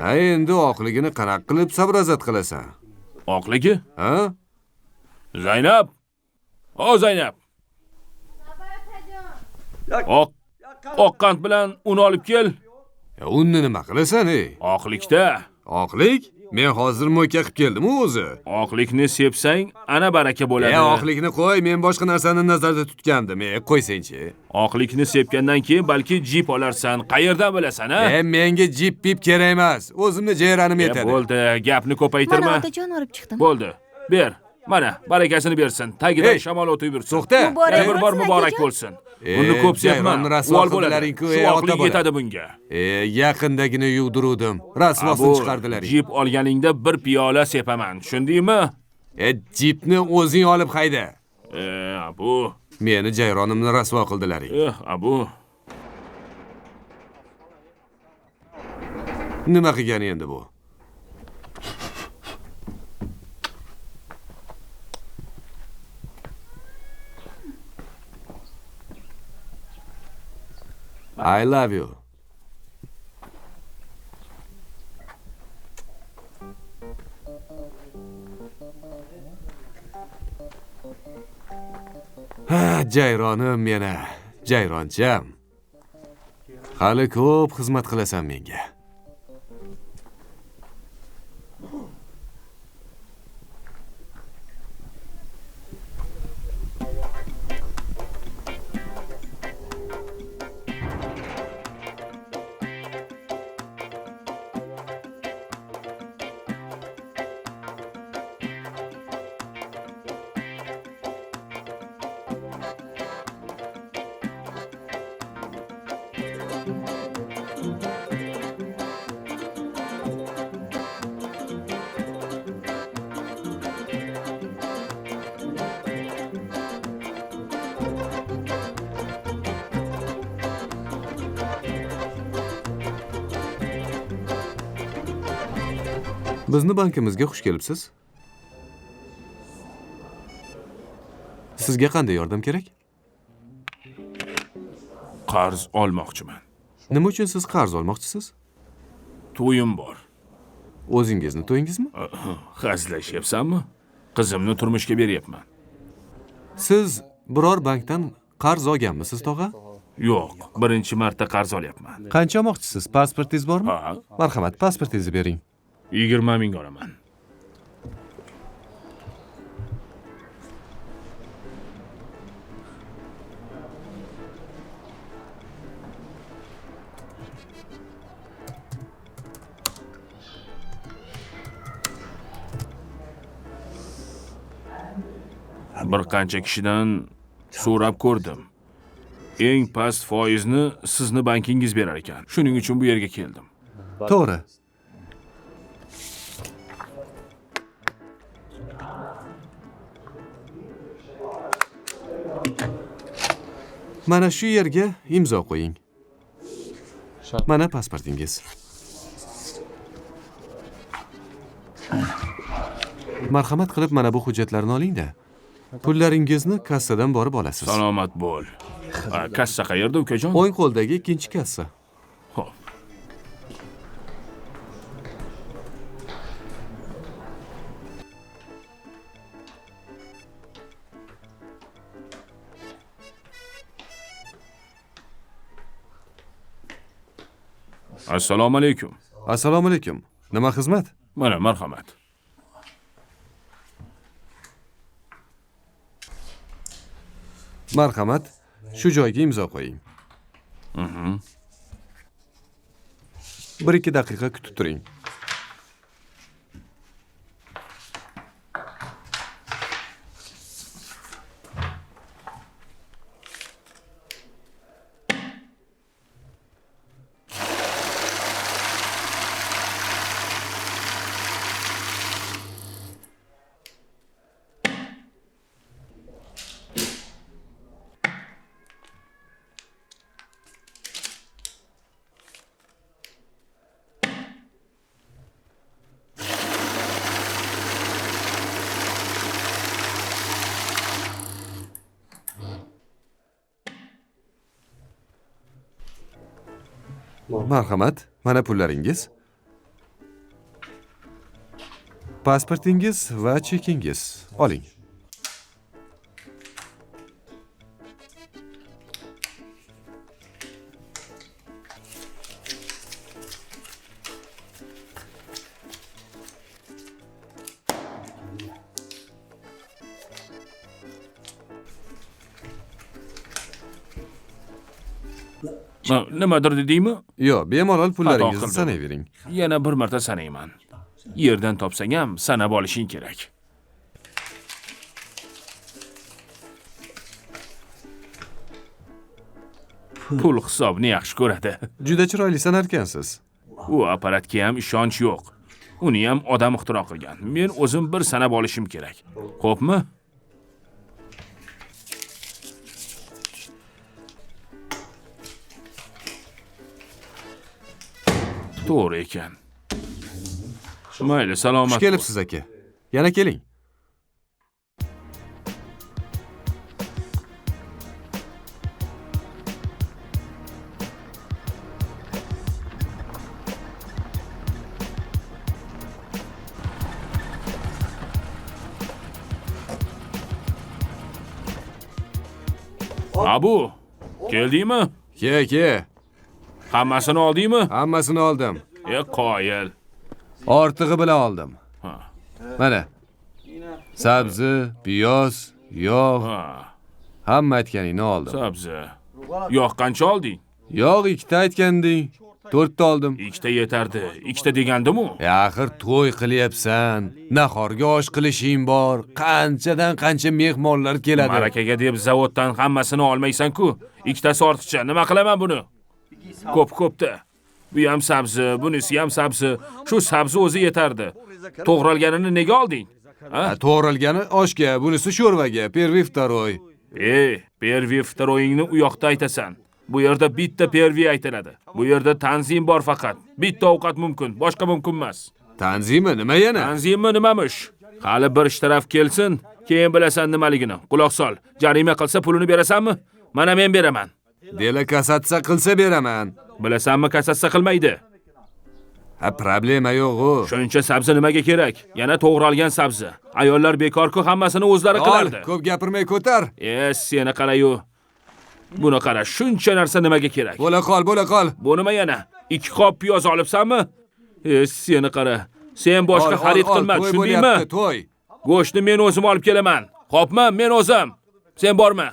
Ha, endi oqligini qanaqa qilib sabrazat qilasan? Oqligi? Ha? Zaynab! O Zaynab! Oq qand bilan un olib kel. Unni nima qilasan, ey? Oqlikda. Oqlik? Men hozir mo'yka qilib keldim-u o'zi. Oqlikni sepsang, ana baraka bo'ladi. Oqlikni qo'y, men boshqa narsani nazarda tutgandim. Qo'ysangchi. Oqlikni sepgandan keyin balki jip olarsan. Qayerdan bilasan, ha? Menga jip pip kerak emas. O'zimni jayranim yetadi. Bo'ldi, gapni ko'paytirma. Mana otajon olib chiqdim. Bo'ldi. Ber. Mana, barakasini bersin. Tagidan shamol o'tib yursin. To'xta. Yana bir bor muborak bo'lsin. Uni ko'p sepma. Uvol bo'ladi. Shu oqlik yetadi bunga. Yaqindagina yuvdiruvdim. Rasvosini chiqardilaring. Jip olganingda bir piyola sepaman. Tushundingmi? Jipni o'zing olib hayda. Abu. Meni jayronimni rasvo qildilaring. Abu. Nima qilgani endi bu? I love you. Ha, jayronim meni, jayroncham. Hali ko'p xizmat qilasan menga. Bizni bankimizga xush kelibsiz. Sizga qanday yordam kerak? Qarz olmoqchiman. Nima uchun siz qarz olmoqchisiz? To'yim bor. O'zingizni to'yingizmi? Hazillashyapsanmi? Qizimni turmushga beryapman. Siz biror bankdan qarz olganmisiz, tog'a? Yo'q, birinchi marta qarz olyapman. Qancha olmoqchisiz? Pasportingiz bormi? Ha. Marhamat, pasportingizni bering. 20 ming olaman. Bir qancha kishidan so'rab ko'rdim. Eng past foizni sizni bankingiz berar ekan. Shuning uchun bu yerga keldim. To'g'ri. Mana shu yerga imzo qo'ying. Mana pasportingiz. Marhamat qilib mana bu hujjatlarni oling-da. Pullaringizni kassadan borib olasiz. Salomat bo'l. Kassa qayerda, ukajon? O'ng qo'ldagi ikkinchi kassa. Xo'p. Assalomu alaykum. Assalomu alaykum. Nima xizmat? Mana, marhamat. Marhamat, shu joyga imzo qo'ying. 1-2 daqiqa kutib turing. Marhamat, mana pullaringiz. Pasportingiz va chekingiz. Oling. Nimadir dedingmi? Yo'q, bemalol pullaringizni Xato qildim. sanayvering. Yana bir marta sanayman. Yerdan topsang ham sanab olishing kerak. Pul hisobini yaxshi ko'radi. Juda chiroyli sanarkansiz. U apparatga ham ishonch yo'q. Uni ham odam ixtiro qilgan. Men o'zim bir sanab olishim kerak. Xo'pmi? To'g'ri ekan. Mayli, salomat. Xush kelibsiz aka. Yana keling. Abu, keldingmi? Ke, ke. Hammasini oldingmi? Hammasini oldim. Qoyil. Ortig'i bilan oldim. Ha. Mana. Sabzi, piyoz, yog', hamma aytganingni oldim. Sabzi. Yog' qancha olding? Yog' ikkita aytganding, 4 ta oldim. Ikkita yetardi. Ikkita degandim-u. Axir to'y qilyapsan, nahorga osh qilishing bor, qanchadan qancha mehmonlar keladi. Ma'rakaga deb zavoddan hammasini olmaysan-ku. Ikkitasi ortiqcha. Nima qilaman buni? Ko'p-ko'pda. Bu ham sabzi, bunisi ham sabzi. Shu sabzi o'zi yetardi. To'g'ralganini nega olding? Ha? To'g'ralgani oshga, bunisi sho'rvaga, первый, второй. Первый, второйingni u yoqda aytasan. Bu yerda bitta первый aytiladi. Bu yerda tanzim bor faqat. Bitta ovqat mumkin, boshqa mumkin emas. Tanzimi nima yana? Tanzimmi nimamish? Hali bir shtaraf kelsin, keyin bilasan nimaligini. Quloq sol. Jarima qilsa pulini berasanmi? Mana men beraman. Dela kasatsa qilsa beraman. Bilasanmi, kasatsa qilmaydi. Ha, problema yo'q-u. Shuncha sabzi nimaga kerak? Yana to'g'ralgan sabzi. Ayollar bekor-ku, hammasini o'zlari qilardi. Ko'p gapirmay ko'tar. Seni qarayu. Buni qara, shuncha narsa nimaga kerak? Bo'la qol, bo'la qol. Bu nima yana? 2 qop piyoz olibsanmi? Seni qara. Sen boshqa xarid qilma, tushundingmi? To'y. Go'shtni men o'zim olib kelaman. Qopmi? Men o'zim. Sen borma.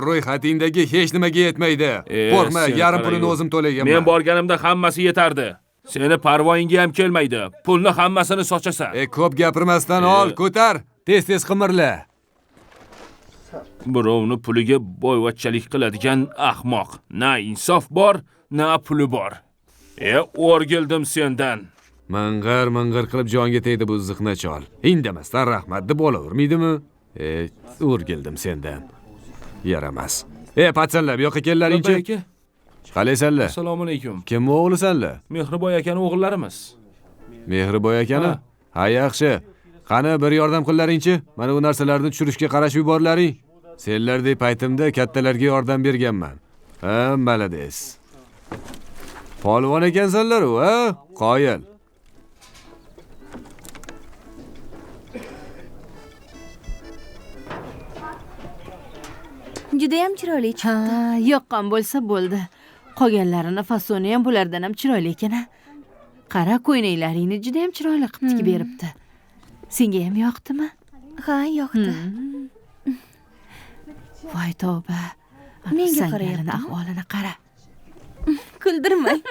Ro'yxatingdagi hech nimaga yetmaydi. Qo'rqma, yarim pulini o'zim to'laganman. Men borganimda hammasi yetardi. Seni parvoyingga ham kelmaydi. Pulni hammasini sochasan. Ko'p gapirmasdan ol, ko'tar. Tez-tez qimirla. Birovni puliga boyvachchalik qiladigan ahmoq. Na insof bor, na puli bor. O'rgildim sendan. Ming'ir-ming'ir qilib jonga tegdi bu ziqna chol. Indamasdan rahmat deb olavermaydimi? O'rgildim sendan. Yaramas. Patsanlar, bu yoqqa kellaringchi. Qalaysanlar? Assalomu alaykum. Kim o'g'lisanlar? Mehriboy akani o'g'illarimiz. Mehriboy akani? Ha, yaxshi. Qani bir yordam qillaringchi. Mana bu narsalarni tushirishga qarashib yuborlaring. Senlardek paytimda kattalarga yordam berganman. Ha, malades. Polvon ekansanlar u, ha? Qoyil. Juda ham chiroyli chiqdi. Ha, yoqqan bo'lsa bo'ldi. Qolganlarini fasoni ham bulardan ham chiroyli ekan. Qara, ko'ynaklaringni juda ham chiroyli qilib tikib beribdi. Senga ham yoqdimi? Ha, yoqdi. Voy tavba. Menga qarayapti. Ahvolini qara. Kuldirmang.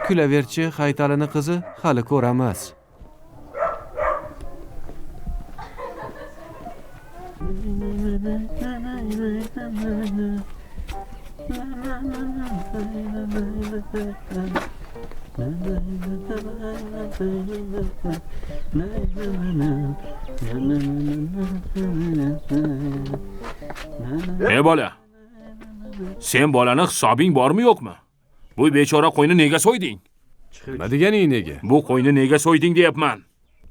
Kulaverchi, Haytalini qizi hali ko'ramiz. Ey bola. Sen bolani hisobing bormi yo'qmi? Bu bechora qo'yni nega so'yding? Nima deganing nega? Bu qo'yni nega so'yding deyapman.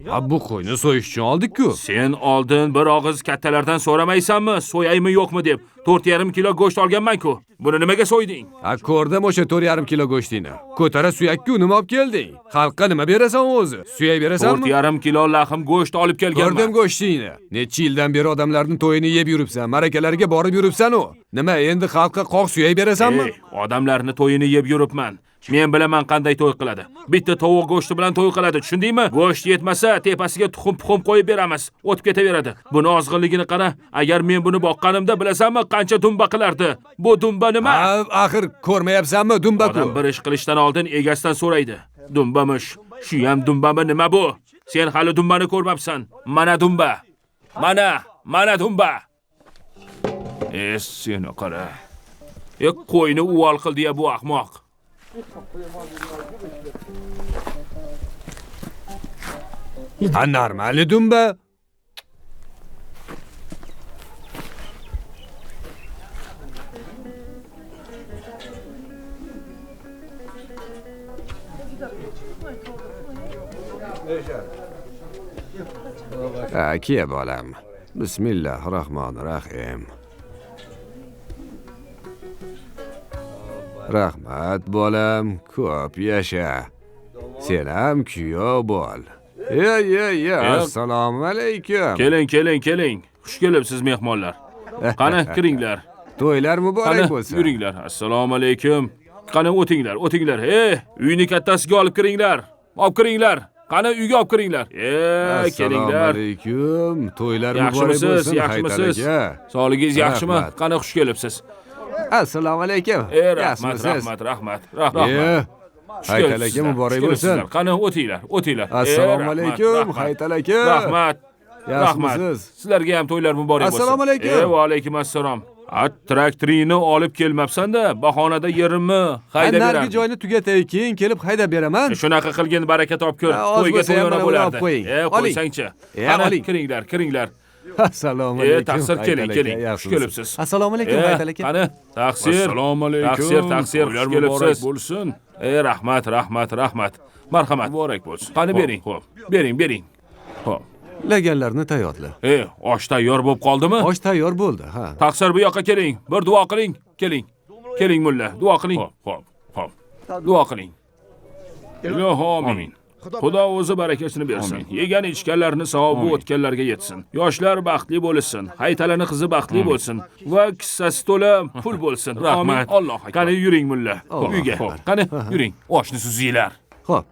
Ha, bu qo'yni so'yish uchun oldik-ku. Sen oldin bir og'iz kattalardan so'ramaysanmi, so'yaymi yo'qmi deb. 4,5 kilo go'sht olganman-ku. Buni nimaga so'yding? Ha, ko'rdim o'sha 4,5 kilo go'shtingni. Ko'tara suyak-ku, nima olib kelding? Xalqqa nima berasan o'zi? Suyak berasanmi? 4,5 kilo lahm go'sht olib kelganman. Ko'rdim go'shtingni. Necha yildan beri odamlarning to'yini yeb yuribsan, ma'rakalarga borib yuribsan u. Nima, endi xalqqa qoq suyak berasanmi? Odamlarning to'yini yeb yuribman. Men bilaman qanday to'y qiladi. Bitta tovuq go'shti bilan to'y qiladi, tushundingmi? Go'sht yetmasa, tepasiga tuxum-puxum qo'yib beramiz. O'tib ketaveradi. Buni ozg'inligini qara. Agar men buni boqqanimda, bilasanmi, qancha dumba qilardi. Bu dumba nima? Axir ko'rmayapsanmi, dumba-ku. Odam bir ish qilishdan oldin egasidan so'raydi. Dumbamish. Shu ham dumbami, nima bu? Sen hali dumbani ko'rmabsan. Mana dumba. Mana dumba. Seni qara. Qo'yni uvol qildi ya bu ahmoq. Ha, normal dumba. Aka bolam. Bismillahirrohmanirrohim. Rahmat bolam, ko'p yasha. Sen ham kuyov bo'l. Ye, assalomu alaykum. Keling, keling, keling. Xush kelibsiz mehmonlar. Qani kiringlar. To'ylar muborak bo'lsin. Yuringlar. Assalomu alaykum. Qani o'tinglar, o'tinglar. Uyni kattasiga olib kiringlar. Olib kiringlar. Qani uyga olib kiringlar. Kelinglar. Assalomu alaykum. To'ylar muborak bo'lsin. Yaxshimisiz? Sog'ligingiz yaxshimi? Qani xush kelibsiz. Assalomu alaykum. Rahmat, rahmat, rahmat. Rahmat. Haytal aka muborak bo'lsin. Qani o'tinglar, o'tinglar. Assalomu alaykum, Haytal aka. Rahmat. Rahmat. Sizlarga ham to'ylar muborak bo'lsin. Assalomu alaykum. Va alaykum assalom. Traktoringni olib kelmabsan-da, bahonada yerimni haydab beraman. Nargi joyni tugatay, keyin kelib haydab beraman. Shunaqa qilgin, baraka topkur. To'yga to'yona bo'lardi. Qo'ysangchi. Qani kiringlar, kiringlar. Assalomu alaykum. Taqsir, keling, keling. Xush kelibsiz. Assalomu alaykum, Haytal aka. Qani, taqsir. Assalomu alaykum. Taqsir, taqsir, xush kelibsiz. Bo'lsin. Rahmat, rahmat, rahmat. Marhamat. Muborak bo'lsin. Qani bering, xo'p. Bering, bering. Xo'p. Laganlarni tayyorla. Osh tayyor bo'lib qoldimi? Osh tayyor bo'ldi, ha. Taqsir, bu yoqqa keling. Bir duo qiling. Keling. Keling mulla, duo qiling. Xo'p, xo'p, xo'p. Duo qiling. Ilohi amin. Xudo o'zi barakasini bersin. Yegan ichganlarini savobi o'tganlarga yetsin. Yoshlar baxtli bo'lsin. Haytalini qizi baxtli bo'lsin va kissasi to'la pul bo'lsin. Rahmat. Allohu akbar. Qani yuring mulla. Uyga. Qani yuring. Oshni suzinglar. Xo'p.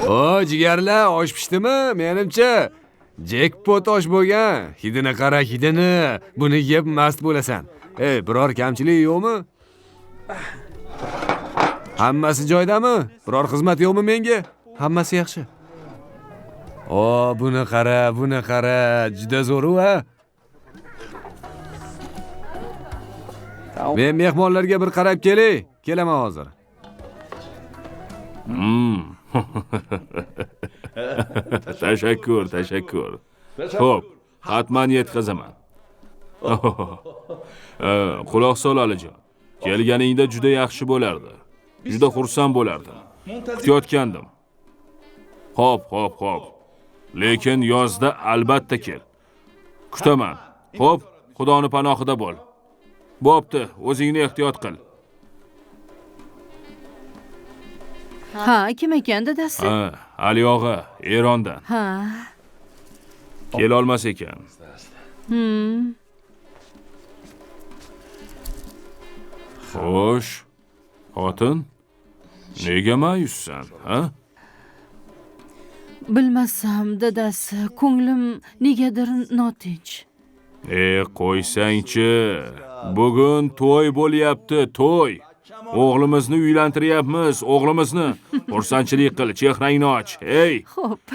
O, jigarlar, osh pishdimi? Menimcha jekpot osh bo'lgan. Hidini qara, hidini. Buni yeb mast bo'lasan. Ey, biror kamchilik yo'qmi? Hammasi joyidami? Biror xizmat yo'qmi menga? Hammasi yaxshi. O, buni qara, buni qara. Juda zo'r-u, ha? Men mehmonlarga bir qarab kelay. Kelaman hozir. Tashakkur, tashakkur. Xo'p, hatman yetkazaman. Quloq sol Alijon. Kelganingda juda yaxshi bo'lardi. Juda xursand bo'lardim. Kutayotgandim. Xo'p, xo'p, xo'p. Lekin yozda albatta kel. Kutaman. Xo'p, Xudoni panohida bo'l. Bo'pti, o'zingni ehtiyot qil. Ha, kim ekan dadasi? Ha, Ali og'a, Erondan. Ha. Kela olmas ekan. Xo'sh, xotin, nega ma'yussan, ha? Bilmasam, dadasi, ko'nglim negadir notinch. Qo'ysangchi, bugun to'y bo'lyapti, to'y. O'g'limizni uylantiryapmiz, o'g'limizni. Xursandchilik qil, chehrangni och. Ey! Xo'p.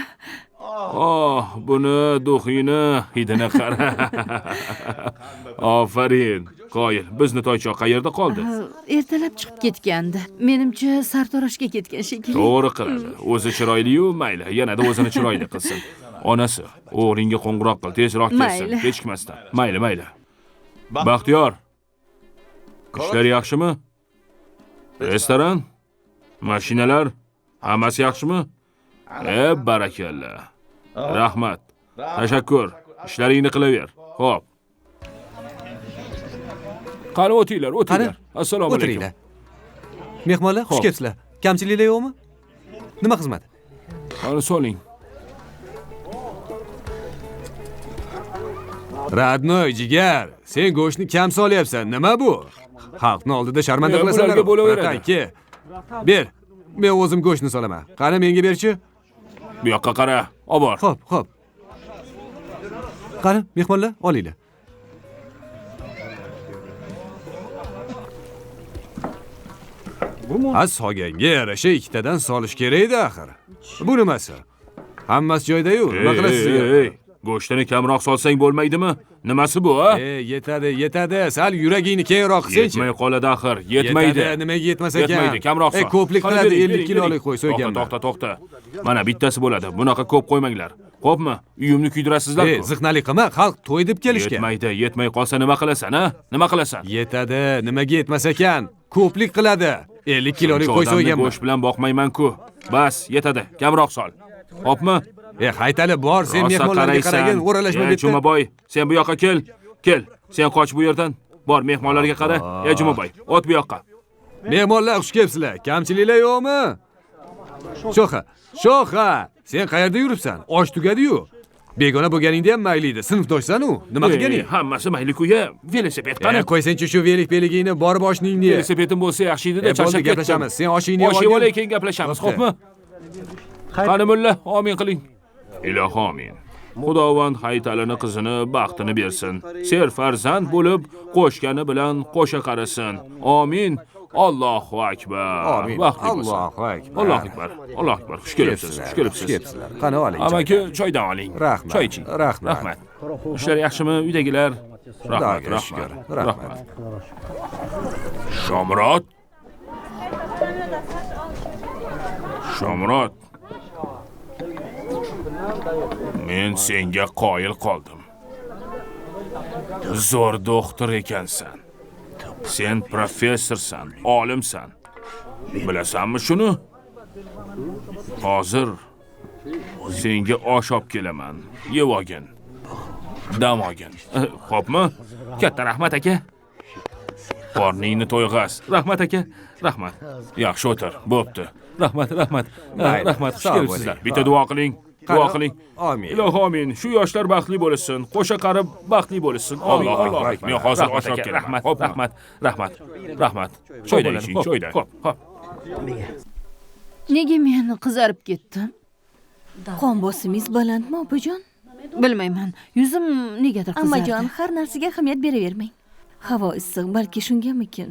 Oh, buni duxini, hidini qara. Ofarin. Qoyil, bizni toychoq qayerda qoldi? Ertalab chiqib ketgandi. Menimcha sartaroshga ketgan shekilli. To'g'ri qiladi. O'zi chiroyli-yu, mayli, yanada o'zini chiroyli qilsin. Onasi, o'g'lingga qo'ng'iroq qil, tezroq kelsin, kechikmasdan. Mayli, mayli. Baxtiyor. Ishlar yaxshimi? Restoran, mashinalar, hammasi yaxshimi? Barakalla. Rahmat. Tashakkur. Ishlaringni qilaver. Xo'p. Qani o'tinglar, o'tinglar. Assalomu alaykum. O'tiringlar. Mehmonlar, xush kelibsizlar. Kamchiliklar yo'qmi? Nima xizmat? Qani soling. Radnoy jigar, sen go'shtni kam solyapsan. Nima bu? Xalqni oldida sharmanda qilasanlar. Bo'laveradi. Ber. Men o'zim go'shtni solaman. Qani menga berchi. Bu yoqqa qara, obor. Xo'p, xo'p. Qani, mehmonlar, olinglar. Ha, solganga yarasha ikkitadan solish kerak edi axir. Bu nimasi? Hammasi joyida-yu. Nima qilasiz? Ey, go'shtini kamroq solsang bo'lmaydimi? Nimasi bu, ha? Yetadi, yetadi. Sal yuragingni kengroq qilsangchi. Yetmay qoladi axir, yetmaydi. Yetadi, nimaga yetmas ekan? Yetmaydi, kamroq sol. Ko'plik qiladi, 50 kilolik qo'y so'yganman. To'xta, to'xta, to'xta. Mana bittasi bo'ladi. Bunaqa ko'p qo'ymanglar. Xo'pmi? Uyimni kuydirasizlar-ku. Ziqnalik qilma, xalq to'y deb kelishgan. Yetmaydi, yetmay qolsa nima qilasan, ha? Nima qilasan? Yetadi, nimaga yetmas ekan? Ko'plik qiladi. 50 kilolik qo'y so'yganman. Go'sht bilan boqmayman-ku. Bas, yetadi. Kamroq sol. Xo'pmi? Haytali bor, sen mehmonlarga qaragin, o'ralashma deb. Jumaboy, sen bu yoqqa kel. Kel. Sen qoch bu yerdan. Bor, mehmonlarga qara. Jumaboy, o't bu yoqqa. Mehmonlar, xush kelibsizlar. Kamchiliklar yo'qmi? Sho'xa, Sho'xa, sen qayerda yuribsan? Osh tugadi-yu. Begona bo'lganingda ham mayli edi. Sinfdoshsan-u. Nima qilganing? Hammasi mayli-ku, ya. Velosiped qani? Qo'ysangchi shu velik-beligingni, borib oshningni ye. Velosipedim bo'lsa yaxshi edi-da, charchab ketdim. Gaplashamiz. Sen oshingni ye. Osh yeb olay, keyin gaplashamiz, xo'pmi? Qani mulla, amin qiling. Ilohi amin. Xudovand Haytalini qizini baxtini bersin. Serfarzand bo'lib, qo'shgani bilan qo'sha qarasin. Amin. Allohu akbar. Amin. Allohu akbar. Allohu akbar. Allohu akbar. Xush kelibsiz. Xush kelibsiz. Xush kelibsizlar. Qani oling. Amaki choydan oling. Rahmat. Choy iching. Rahmat. Rahmat. Ishlar yaxshimi uydagilar? Rahmat, rahmat. Rahmat. Shomurod. Shomurod. Men senga qoyil qoldim. Zo'r doktor ekansan. Sen professorsan, olimsan. Bilasanmi shuni? Hozir senga osh olib kelaman. Yeb olgin. Dam olgin. Xo'pmi? Katta rahmat aka. Qorningni to'yg'az. Rahmat aka, rahmat. Yaxshi o'tir, bo'pti. Rahmat, rahmat. Rahmat, xush kelibsizlar. Bitta duo qiling. Duo qiling. Amin. Ilohi amin. Shu yoshlar baxtli bo'lsin, qo'sha qarib baxtli bo'lsin. Amin. Allohu akbar. Men hozir osh olib kelaman. Rahmat, rahmat, rahmat. Rahmat. Choydan iching, choydan. Xo'p, xo'p. Nega men qizarib ketdim? Qon bosimingiz balandmi, opajon? Bilmayman. Yuzim negadir qizardi. Ammajon, har narsaga ahamiyat beravermang. Havo issiq, balki shungamikin.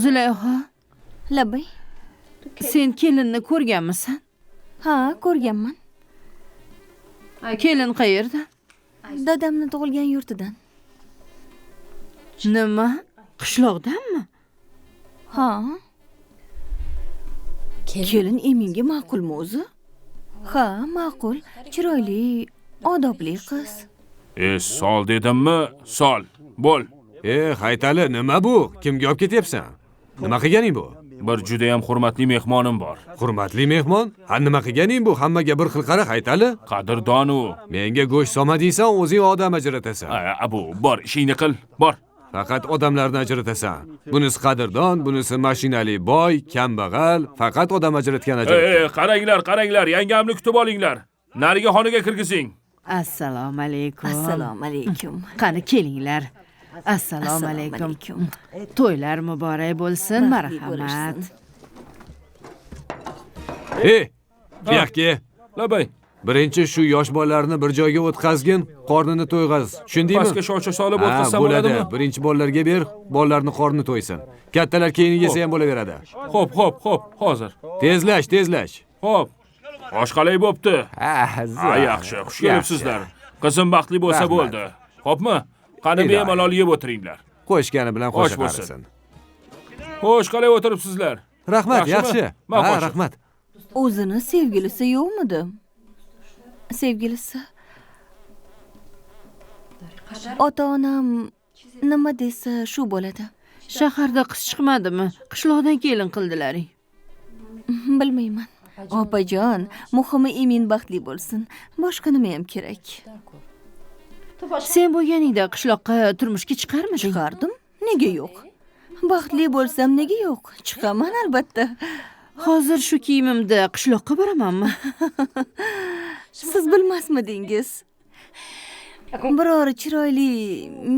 Zulayho. Labbay. Sen kelinni ko'rganmisan? Ha, ko'rganman. Kelin qayerda? Dadamni tug'ilgan yurtidan. Nima? Qishloqdanmi? Ha. Kelin Eminga ma'qulmi o'zi? Ha, ma'qul. Chiroyli, odobli qiz. Sol dedimmi? Sol. Bo'l. Haytali, nima bu? Kimga olib ketyapsan? Nima qilganing bu? Bir juda ham hurmatli mehmonim bor. Hurmatli mehmon? Ha, nima qilganing bu? Hammaga bir xil qara, Haytali. Qadrdon u. Menga go'sht solma deysan, o'zing odam ajratasan. Abu, bor, ishingni qil. Bor. Faqat odamlarni ajratasan. Bunisi qadrdon, bunisi mashinali boy, kambag'al, faqat odam ajratgan ajratadi. Qaranglar, qaranglar, yangamni kutib olinglar. Nariga xonaga kirgizing. Assalomu alaykum. Assalomu alaykum. Qani kelinglar. Assalomu alaykum. To'ylar muborak bo'lsin, marhamat. Bu yoqqa. Labay. Birinchi shu yosh bolalarni bir joyga o'tkazgin, qornini to'yg'az. Tushundingmi? Pastga shocha solib o'tkazsam bo'ladimi? Birinchi bolalarga ber, bolalarni qorni to'ysin. Kattalar keyin yesa ham bo'laveradi. Xo'p, xo'p, xo'p, hozir. Tezlash, tezlash. Xo'p. Osh qalay bo'pti? Ha, yaxshi. Xush kelibsizlar. Qizim baxtli bo'lsa bo'ldi. Xo'pmi? Qani bemalol yeb o'tiringlar. Qo'shgani bilan qo'sha qarisin. Xo'sh, qalay o'tiribsizlar? Rahmat, yaxshi. Ha, rahmat. O'zini sevgilisi yo'qmidi? Sevgilisi. Ota-onam nima desa shu bo'ladi. Shaharda qiz chiqmadimi? Qishloqdan kelin qildilaring. Bilmayman. Opajon, muhimi Emin baxtli bo'lsin. Boshqa nima ham kerak? Sen bo'lganingda qishloqqa turmushga chiqarmiding? Chiqardim. Nega yo'q? Baxtli bo'lsam nega yo'q? Chiqaman albatta. Hozir shu kiyimimda qishloqqa boramanmi? Siz bilmasmidingiz? Biror chiroyli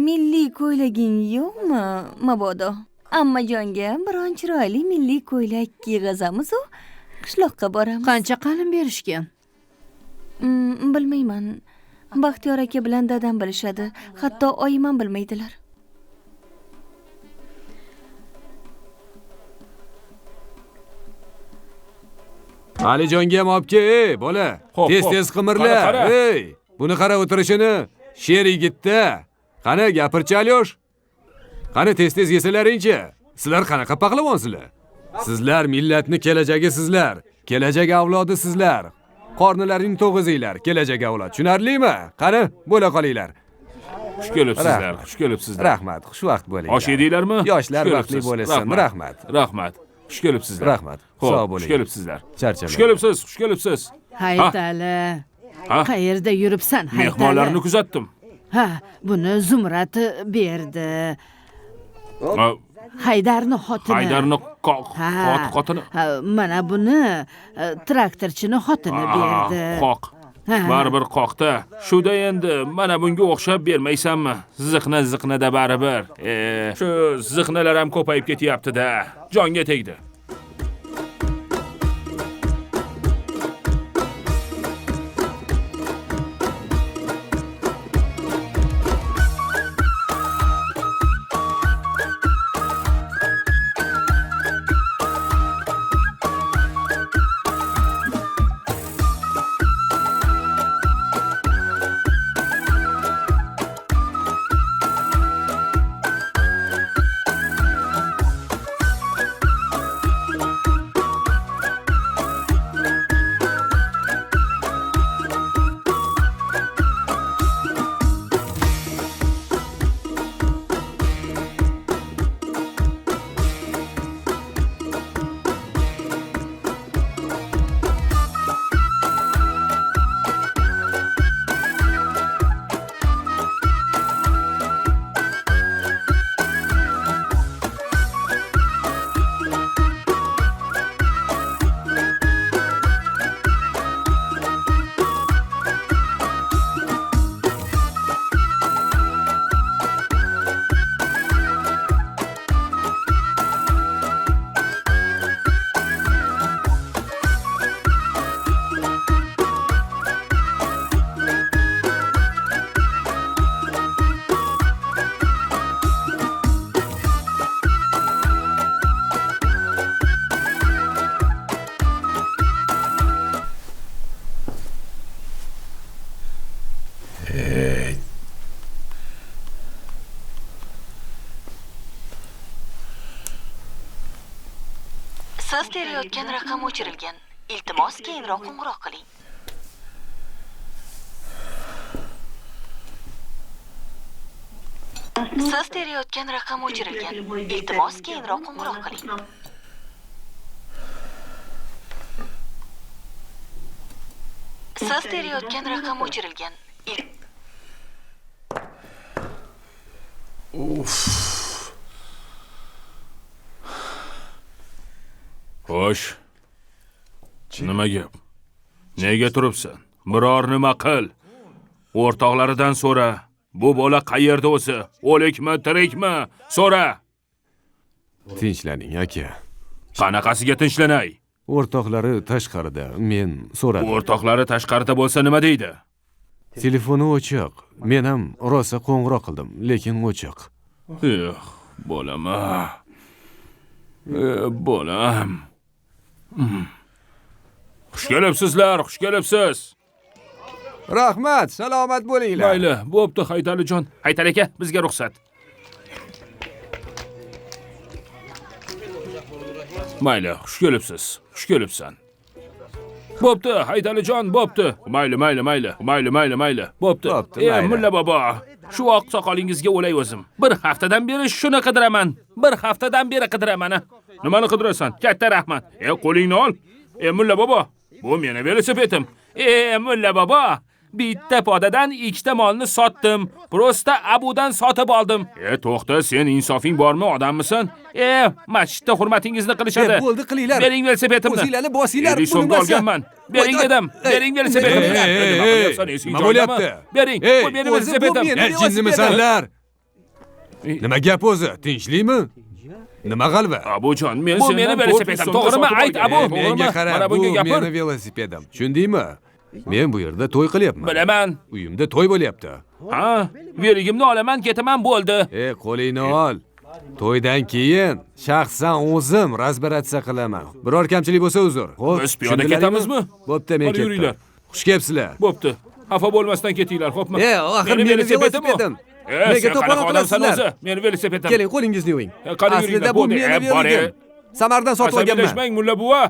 milliy ko'ylaging yo'qmi, mabodo? Ammajonga biron chiroyli milliy ko'ylak kiyg'azamiz-u, qishloqqa boramiz. Qancha qalin berishgan? Bilmayman. Baxtiyor aka bilan dadam bilishadi. Hatto oyim ham bilmaydilar. Alijonga ham olib kel, bola. Tez-tez qimirla. Ey, buni qara o'tirishini. Sher yigitda. Qani gapirchi Alyosh. Qani tez-tez yesalaringchi. Sizlar qanaqa pahlavonsizlar? Sizlar millatni kelajagi sizlar. Kelajak avlodi sizlar. Qornilaringni to'g'izinglar, kelajak avlod. Tushunarlimi? Qani, bo'la qolinglar. Xush kelibsizlar, xush kelibsizlar. Rahmat, xushvaqt bo'linglar. Osh yedinglarmi? Yoshlar baxtli bo'lsin. Rahmat. Rahmat. Xush kelibsizlar. Rahmat. Sog' bo'ling. Xush kelibsizlar. Charchamang. Xush kelibsiz, xush kelibsiz. Haytali. Qayerda yuribsan, Haytali? Mehmonlarni kuzatdim. Ha, buni Zumrad berdi. Haydarni xotini. Haydarni xotini. Mana buni traktorchini xotini berdi. Qoq. Baribir qoqda. Shuda endi mana bunga o'xshab bermaysanmi? Ziqna ziqnada baribir. Shu ziqnalar ham ko'payib ketyapti-da. Jonga tegdi. Siz terayotgan raqam o'chirilgan. Iltimos, keyinroq qo'ng'iroq qiling. Siz terayotgan raqam o'chirilgan. Iltimos, keyinroq qo'ng'iroq qiling. Siz terayotgan raqam o'chirilgan. Uf. Xo'sh. Nima gap? Nega turibsan? Biror nima qil. O'rtoqlaridan so'ra. Bu bola qayerda o'zi? O'likmi, tirikmi? So'ra. Tinchlaning aka. Qanaqasiga tinchlanay? O'rtoqlari tashqarida, men so'radim. O'rtoqlari tashqarida bo'lsa nima deydi? Telefoni o'chiq. Men ham rosa qo'ng'iroq qildim, lekin o'chiq. Eh, bolam. Bolam. Xush kelibsizlar, xush kelibsiz. Rahmat, salomat bo'linglar. Mayli, bo'pti Haytalijon. Haytal aka, bizga ruxsat. Mayli, xush kelibsiz. Xush kelibsan. Bo'pti, Haytalijon, bo'pti. Mayli, mayli, mayli. Mayli, mayli, mayli. Bo'pti. Mulla bobo, shu oq soqolingizga o'lay o'zim. Bir haftadan beri shuni qidiraman. Bir haftadan beri qidiraman. Nimani qidirasan? Katta rahmat. Qo'lingni ol. Mulla bobo, bu meni velosipedim. Mulla bobo, bitta podadan ikkita molni sotdim. Prosta Abudan sotib oldim. To'xta, sen insofing bormi, odammisan? Masjidda hurmatingizni qilishadi. Bo'ldi, qilinglar. Bering velosipedimni. O'zinglarni bosinglar. So'mga olganman. Bering dedim. Bering velosipedimni. Nima bo'lyapti? Bering. Bu meni velosipedim. Jinnimisanlar? Nima gap o'zi? Tinchlikmi? Nima g'alva? Abujon, men bu meni velosipedim. To'g'rimi? Ayt, Abu, menga qara, mana bunga bu gapir. Meni velosipedim. Tushundingmi? Men bu yerda to'y qilyapman. Bilaman. Uyimda to'y bo'lyapti. Ha, veligimni olaman, ketaman, bo'ldi. Qo'lingni ol. To'ydan keyin shaxsan o'zim razbaratsiya qilaman. Biror kamchilik bo'lsa uzr. Xo'p, biz piyoda ketamizmi? Bo'pti, men ketdim. Yuringlar. Xush kelibsizlar. Bo'pti. Xafa bo'lmasdan ketinglar, xo'pmi? Axir meni velosipedim. Nega to'polon qilasizlar? Meni velosipedim. Keling, qo'lingizni yuving. Aslida bu meni veligim. Samardan sotib olganman. Asabiylashmang, mulla buva.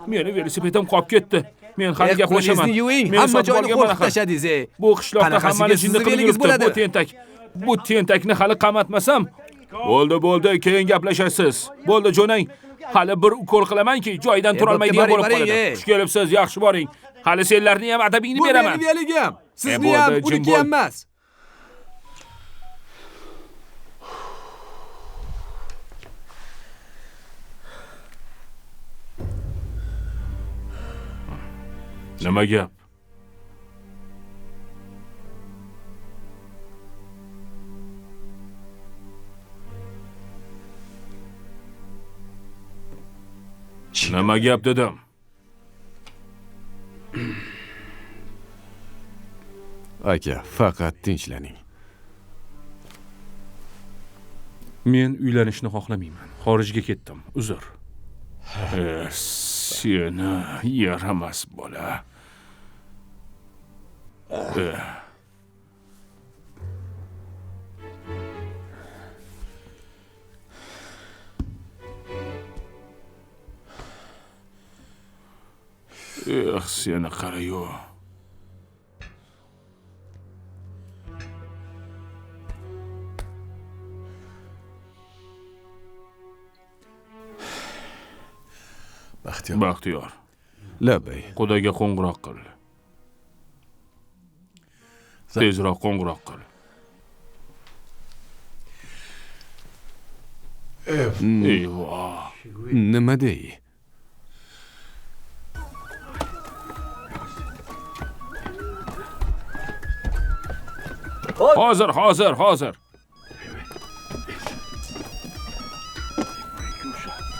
Meni velosipedim qolib ketdi. Men hali gaplashaman. Qo'lingizni yuving, hamma joyni qo'rqitib tashladingiz. Bu qishloqda hammani jinni qilib yuribdi bu tentak. Bu tentakni hali qamatmasam, bo'ldi, bo'ldi, keyin gaplashasiz. Bo'ldi, jo'nang. Hali bir ukol qilamanki, joyidan turolmaydigan bo'lib qoladi. Xush kelibsiz, yaxshi boring. Hali senlarni ham adabingni beraman. Bu meni veligim. Sizni ham, uniki ham emas. Nima gap? Nima gap dedim? Aka, faqat tinchlaning. Men uylanishni xohlamayman. Xorijga ketdim. Uzr. Seni yaramas bola. Seni qarayu. Baxtiyor. Labbay. Xudoga qo'ng'iroq qil. Tezroq qo'ng'iroq qil. Eyvah. Nima dey? Hozir, hozir, hozir.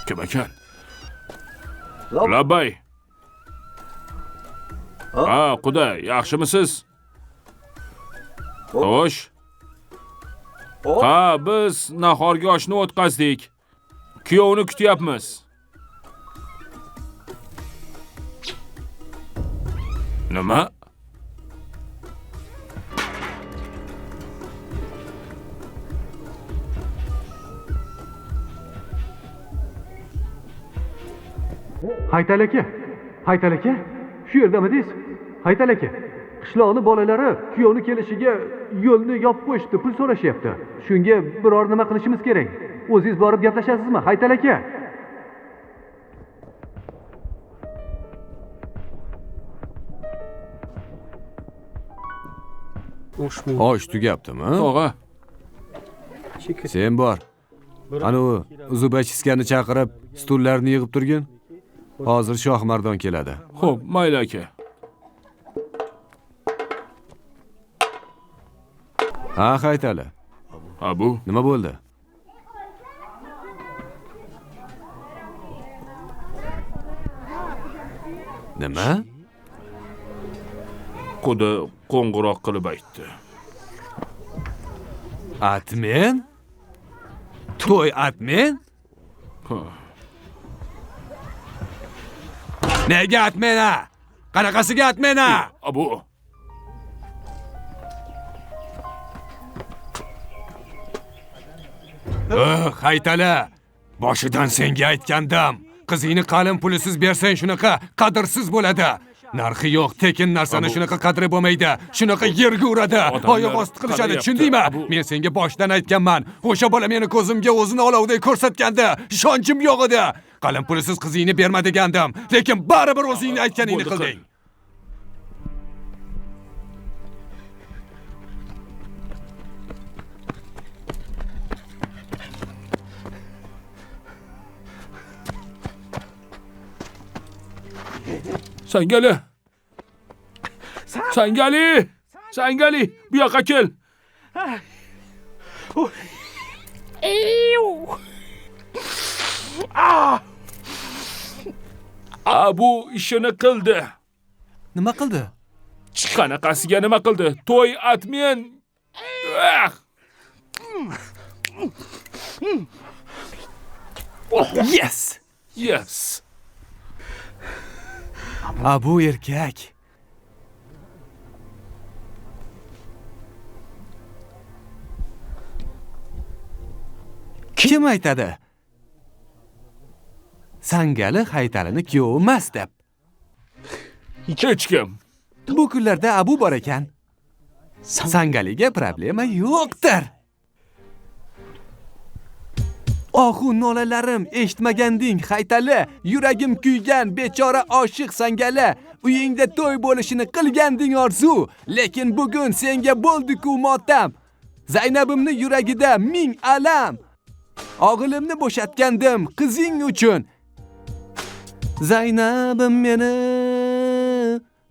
Kim ekan? Labbay. Ha, quda, yaxshimisiz? Xo'sh. Ha, biz nahorga oshni o'tkazdik. Kuyovni kutyapmiz. Nima? Haytal aka, Haytal aka, shu yerdamidingiz? Haytal aka, qishloqni bolalari kuyovni kelishiga yo'lni yopib qo'yishdi, pul so'rashyapti. Shunga biror nima qilishimiz kerak. O'zingiz borib gaplashasizmi, Haytal aka? Osh tugabdimi? Tog'a. Sen bor. Ana u zubachiskani chaqirib, stullarni yig'ib turgin. Hozir Shohmardon keladi. Xo'p, mayli aka. Ha, Haytali. Ha, bu nima bo'ldi? Nima? Quda qo'ng'iroq qilib aytdi. Atmen? To'y atmen? Ha. Nega atmen ha? Qanaqasiga atmen ha? Abu. Haytali, boshidan senga aytgandim. Qizingni qalin pulisiz bersang shunaqa qadrsiz bo'ladi. Narxi yo'q, tekin narsani shunaqa qadri bo'lmaydi. Shunaqa yerga uradi, oyoq osti qilishadi, tushundingmi? Men senga boshdan aytganman. O'sha bola meni ko'zimga o'zini olovday ko'rsatgandi. Ishonchim yo'q edi. Qalin pulisiz qizingni berma degandim, lekin baribir o'zingni aytganingni qilding. Sangali! Sangali! Sangali! Bu yoqqa kel! Bu ishini qildi. Nima qildi? Qanaqasiga nima qildi? To'y atmen. Yes! Yes! Abu erkak. Kim aytadi? Sangali Haytalini kuyovi emas deb. Hech kim. Bu kunlarda Abu bor ekan. Sangaliga problema yo'qdir. Ohu nolalarim eshitmaganding Haytali, yuragim kuygan bechora oshiq Sangali, uyingda to'y bo'lishini qilganding orzu, lekin bugun senga bo'ldi-ku motam. Zaynabimni yuragida ming alam. Og'ilimni bo'shatgandim qizing uchun. Zaynabim meni,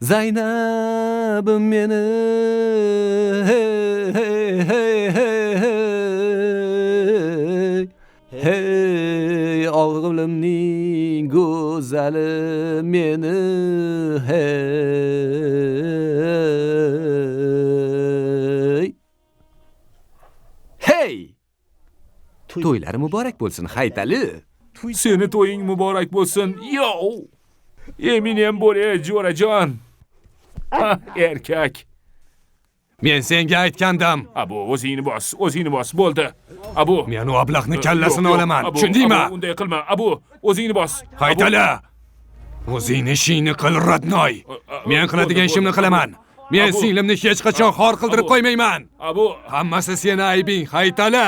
Zaynabim meni, hey hey hey hey hey. Hey o'g'limning go'zali meni, hey. Hey! To'ylari muborak bo'lsin, Haytali. Seni to'ying muborak bo'lsin. Yo! Eminem bo'le, jo'rajon. Erkak. Men senga aytgandim. Abu, o'zingni bos, o'zingni bos, bo'ldi. Abu. Men u ablahni kallasini olaman, tushundingmi? Abu, unday qilma. Abu, o'zingni bos. Haytali. O'zingni ishingni qil, rodnoy. Men qiladigan ishimni qilaman. Men singlimni hech qachon xor qildirib qo'ymayman. Abu, hammasi seni aybing, Haytali.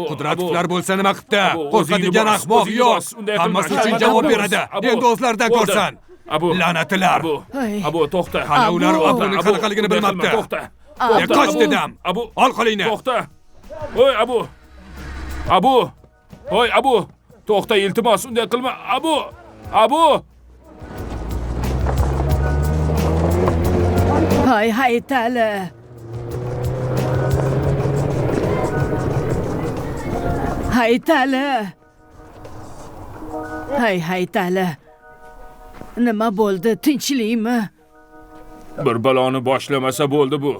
Qudratovlar bo'lsa nima qilibdi? Qo'rqadigan ahmoq yo'q. Hammasi uchun javob beradi. Endi o'zlaridan ko'rsan. Abu, la'natlar. Abu, to'xta. Hali ular Abuning qanaqaligini bilmabdi. To'xta. Qoch dedim. Abu, ol qo'lingni. To'xta. Voy Abu. Abu. Voy Abu. To'xta, iltimos, unday qilma. Abu. Abu. Hay Haytali. Haytali. Hay Haytali. Nima bo'ldi? Tinchlikmi? Bir baloni boshlamasa bo'ldi bu.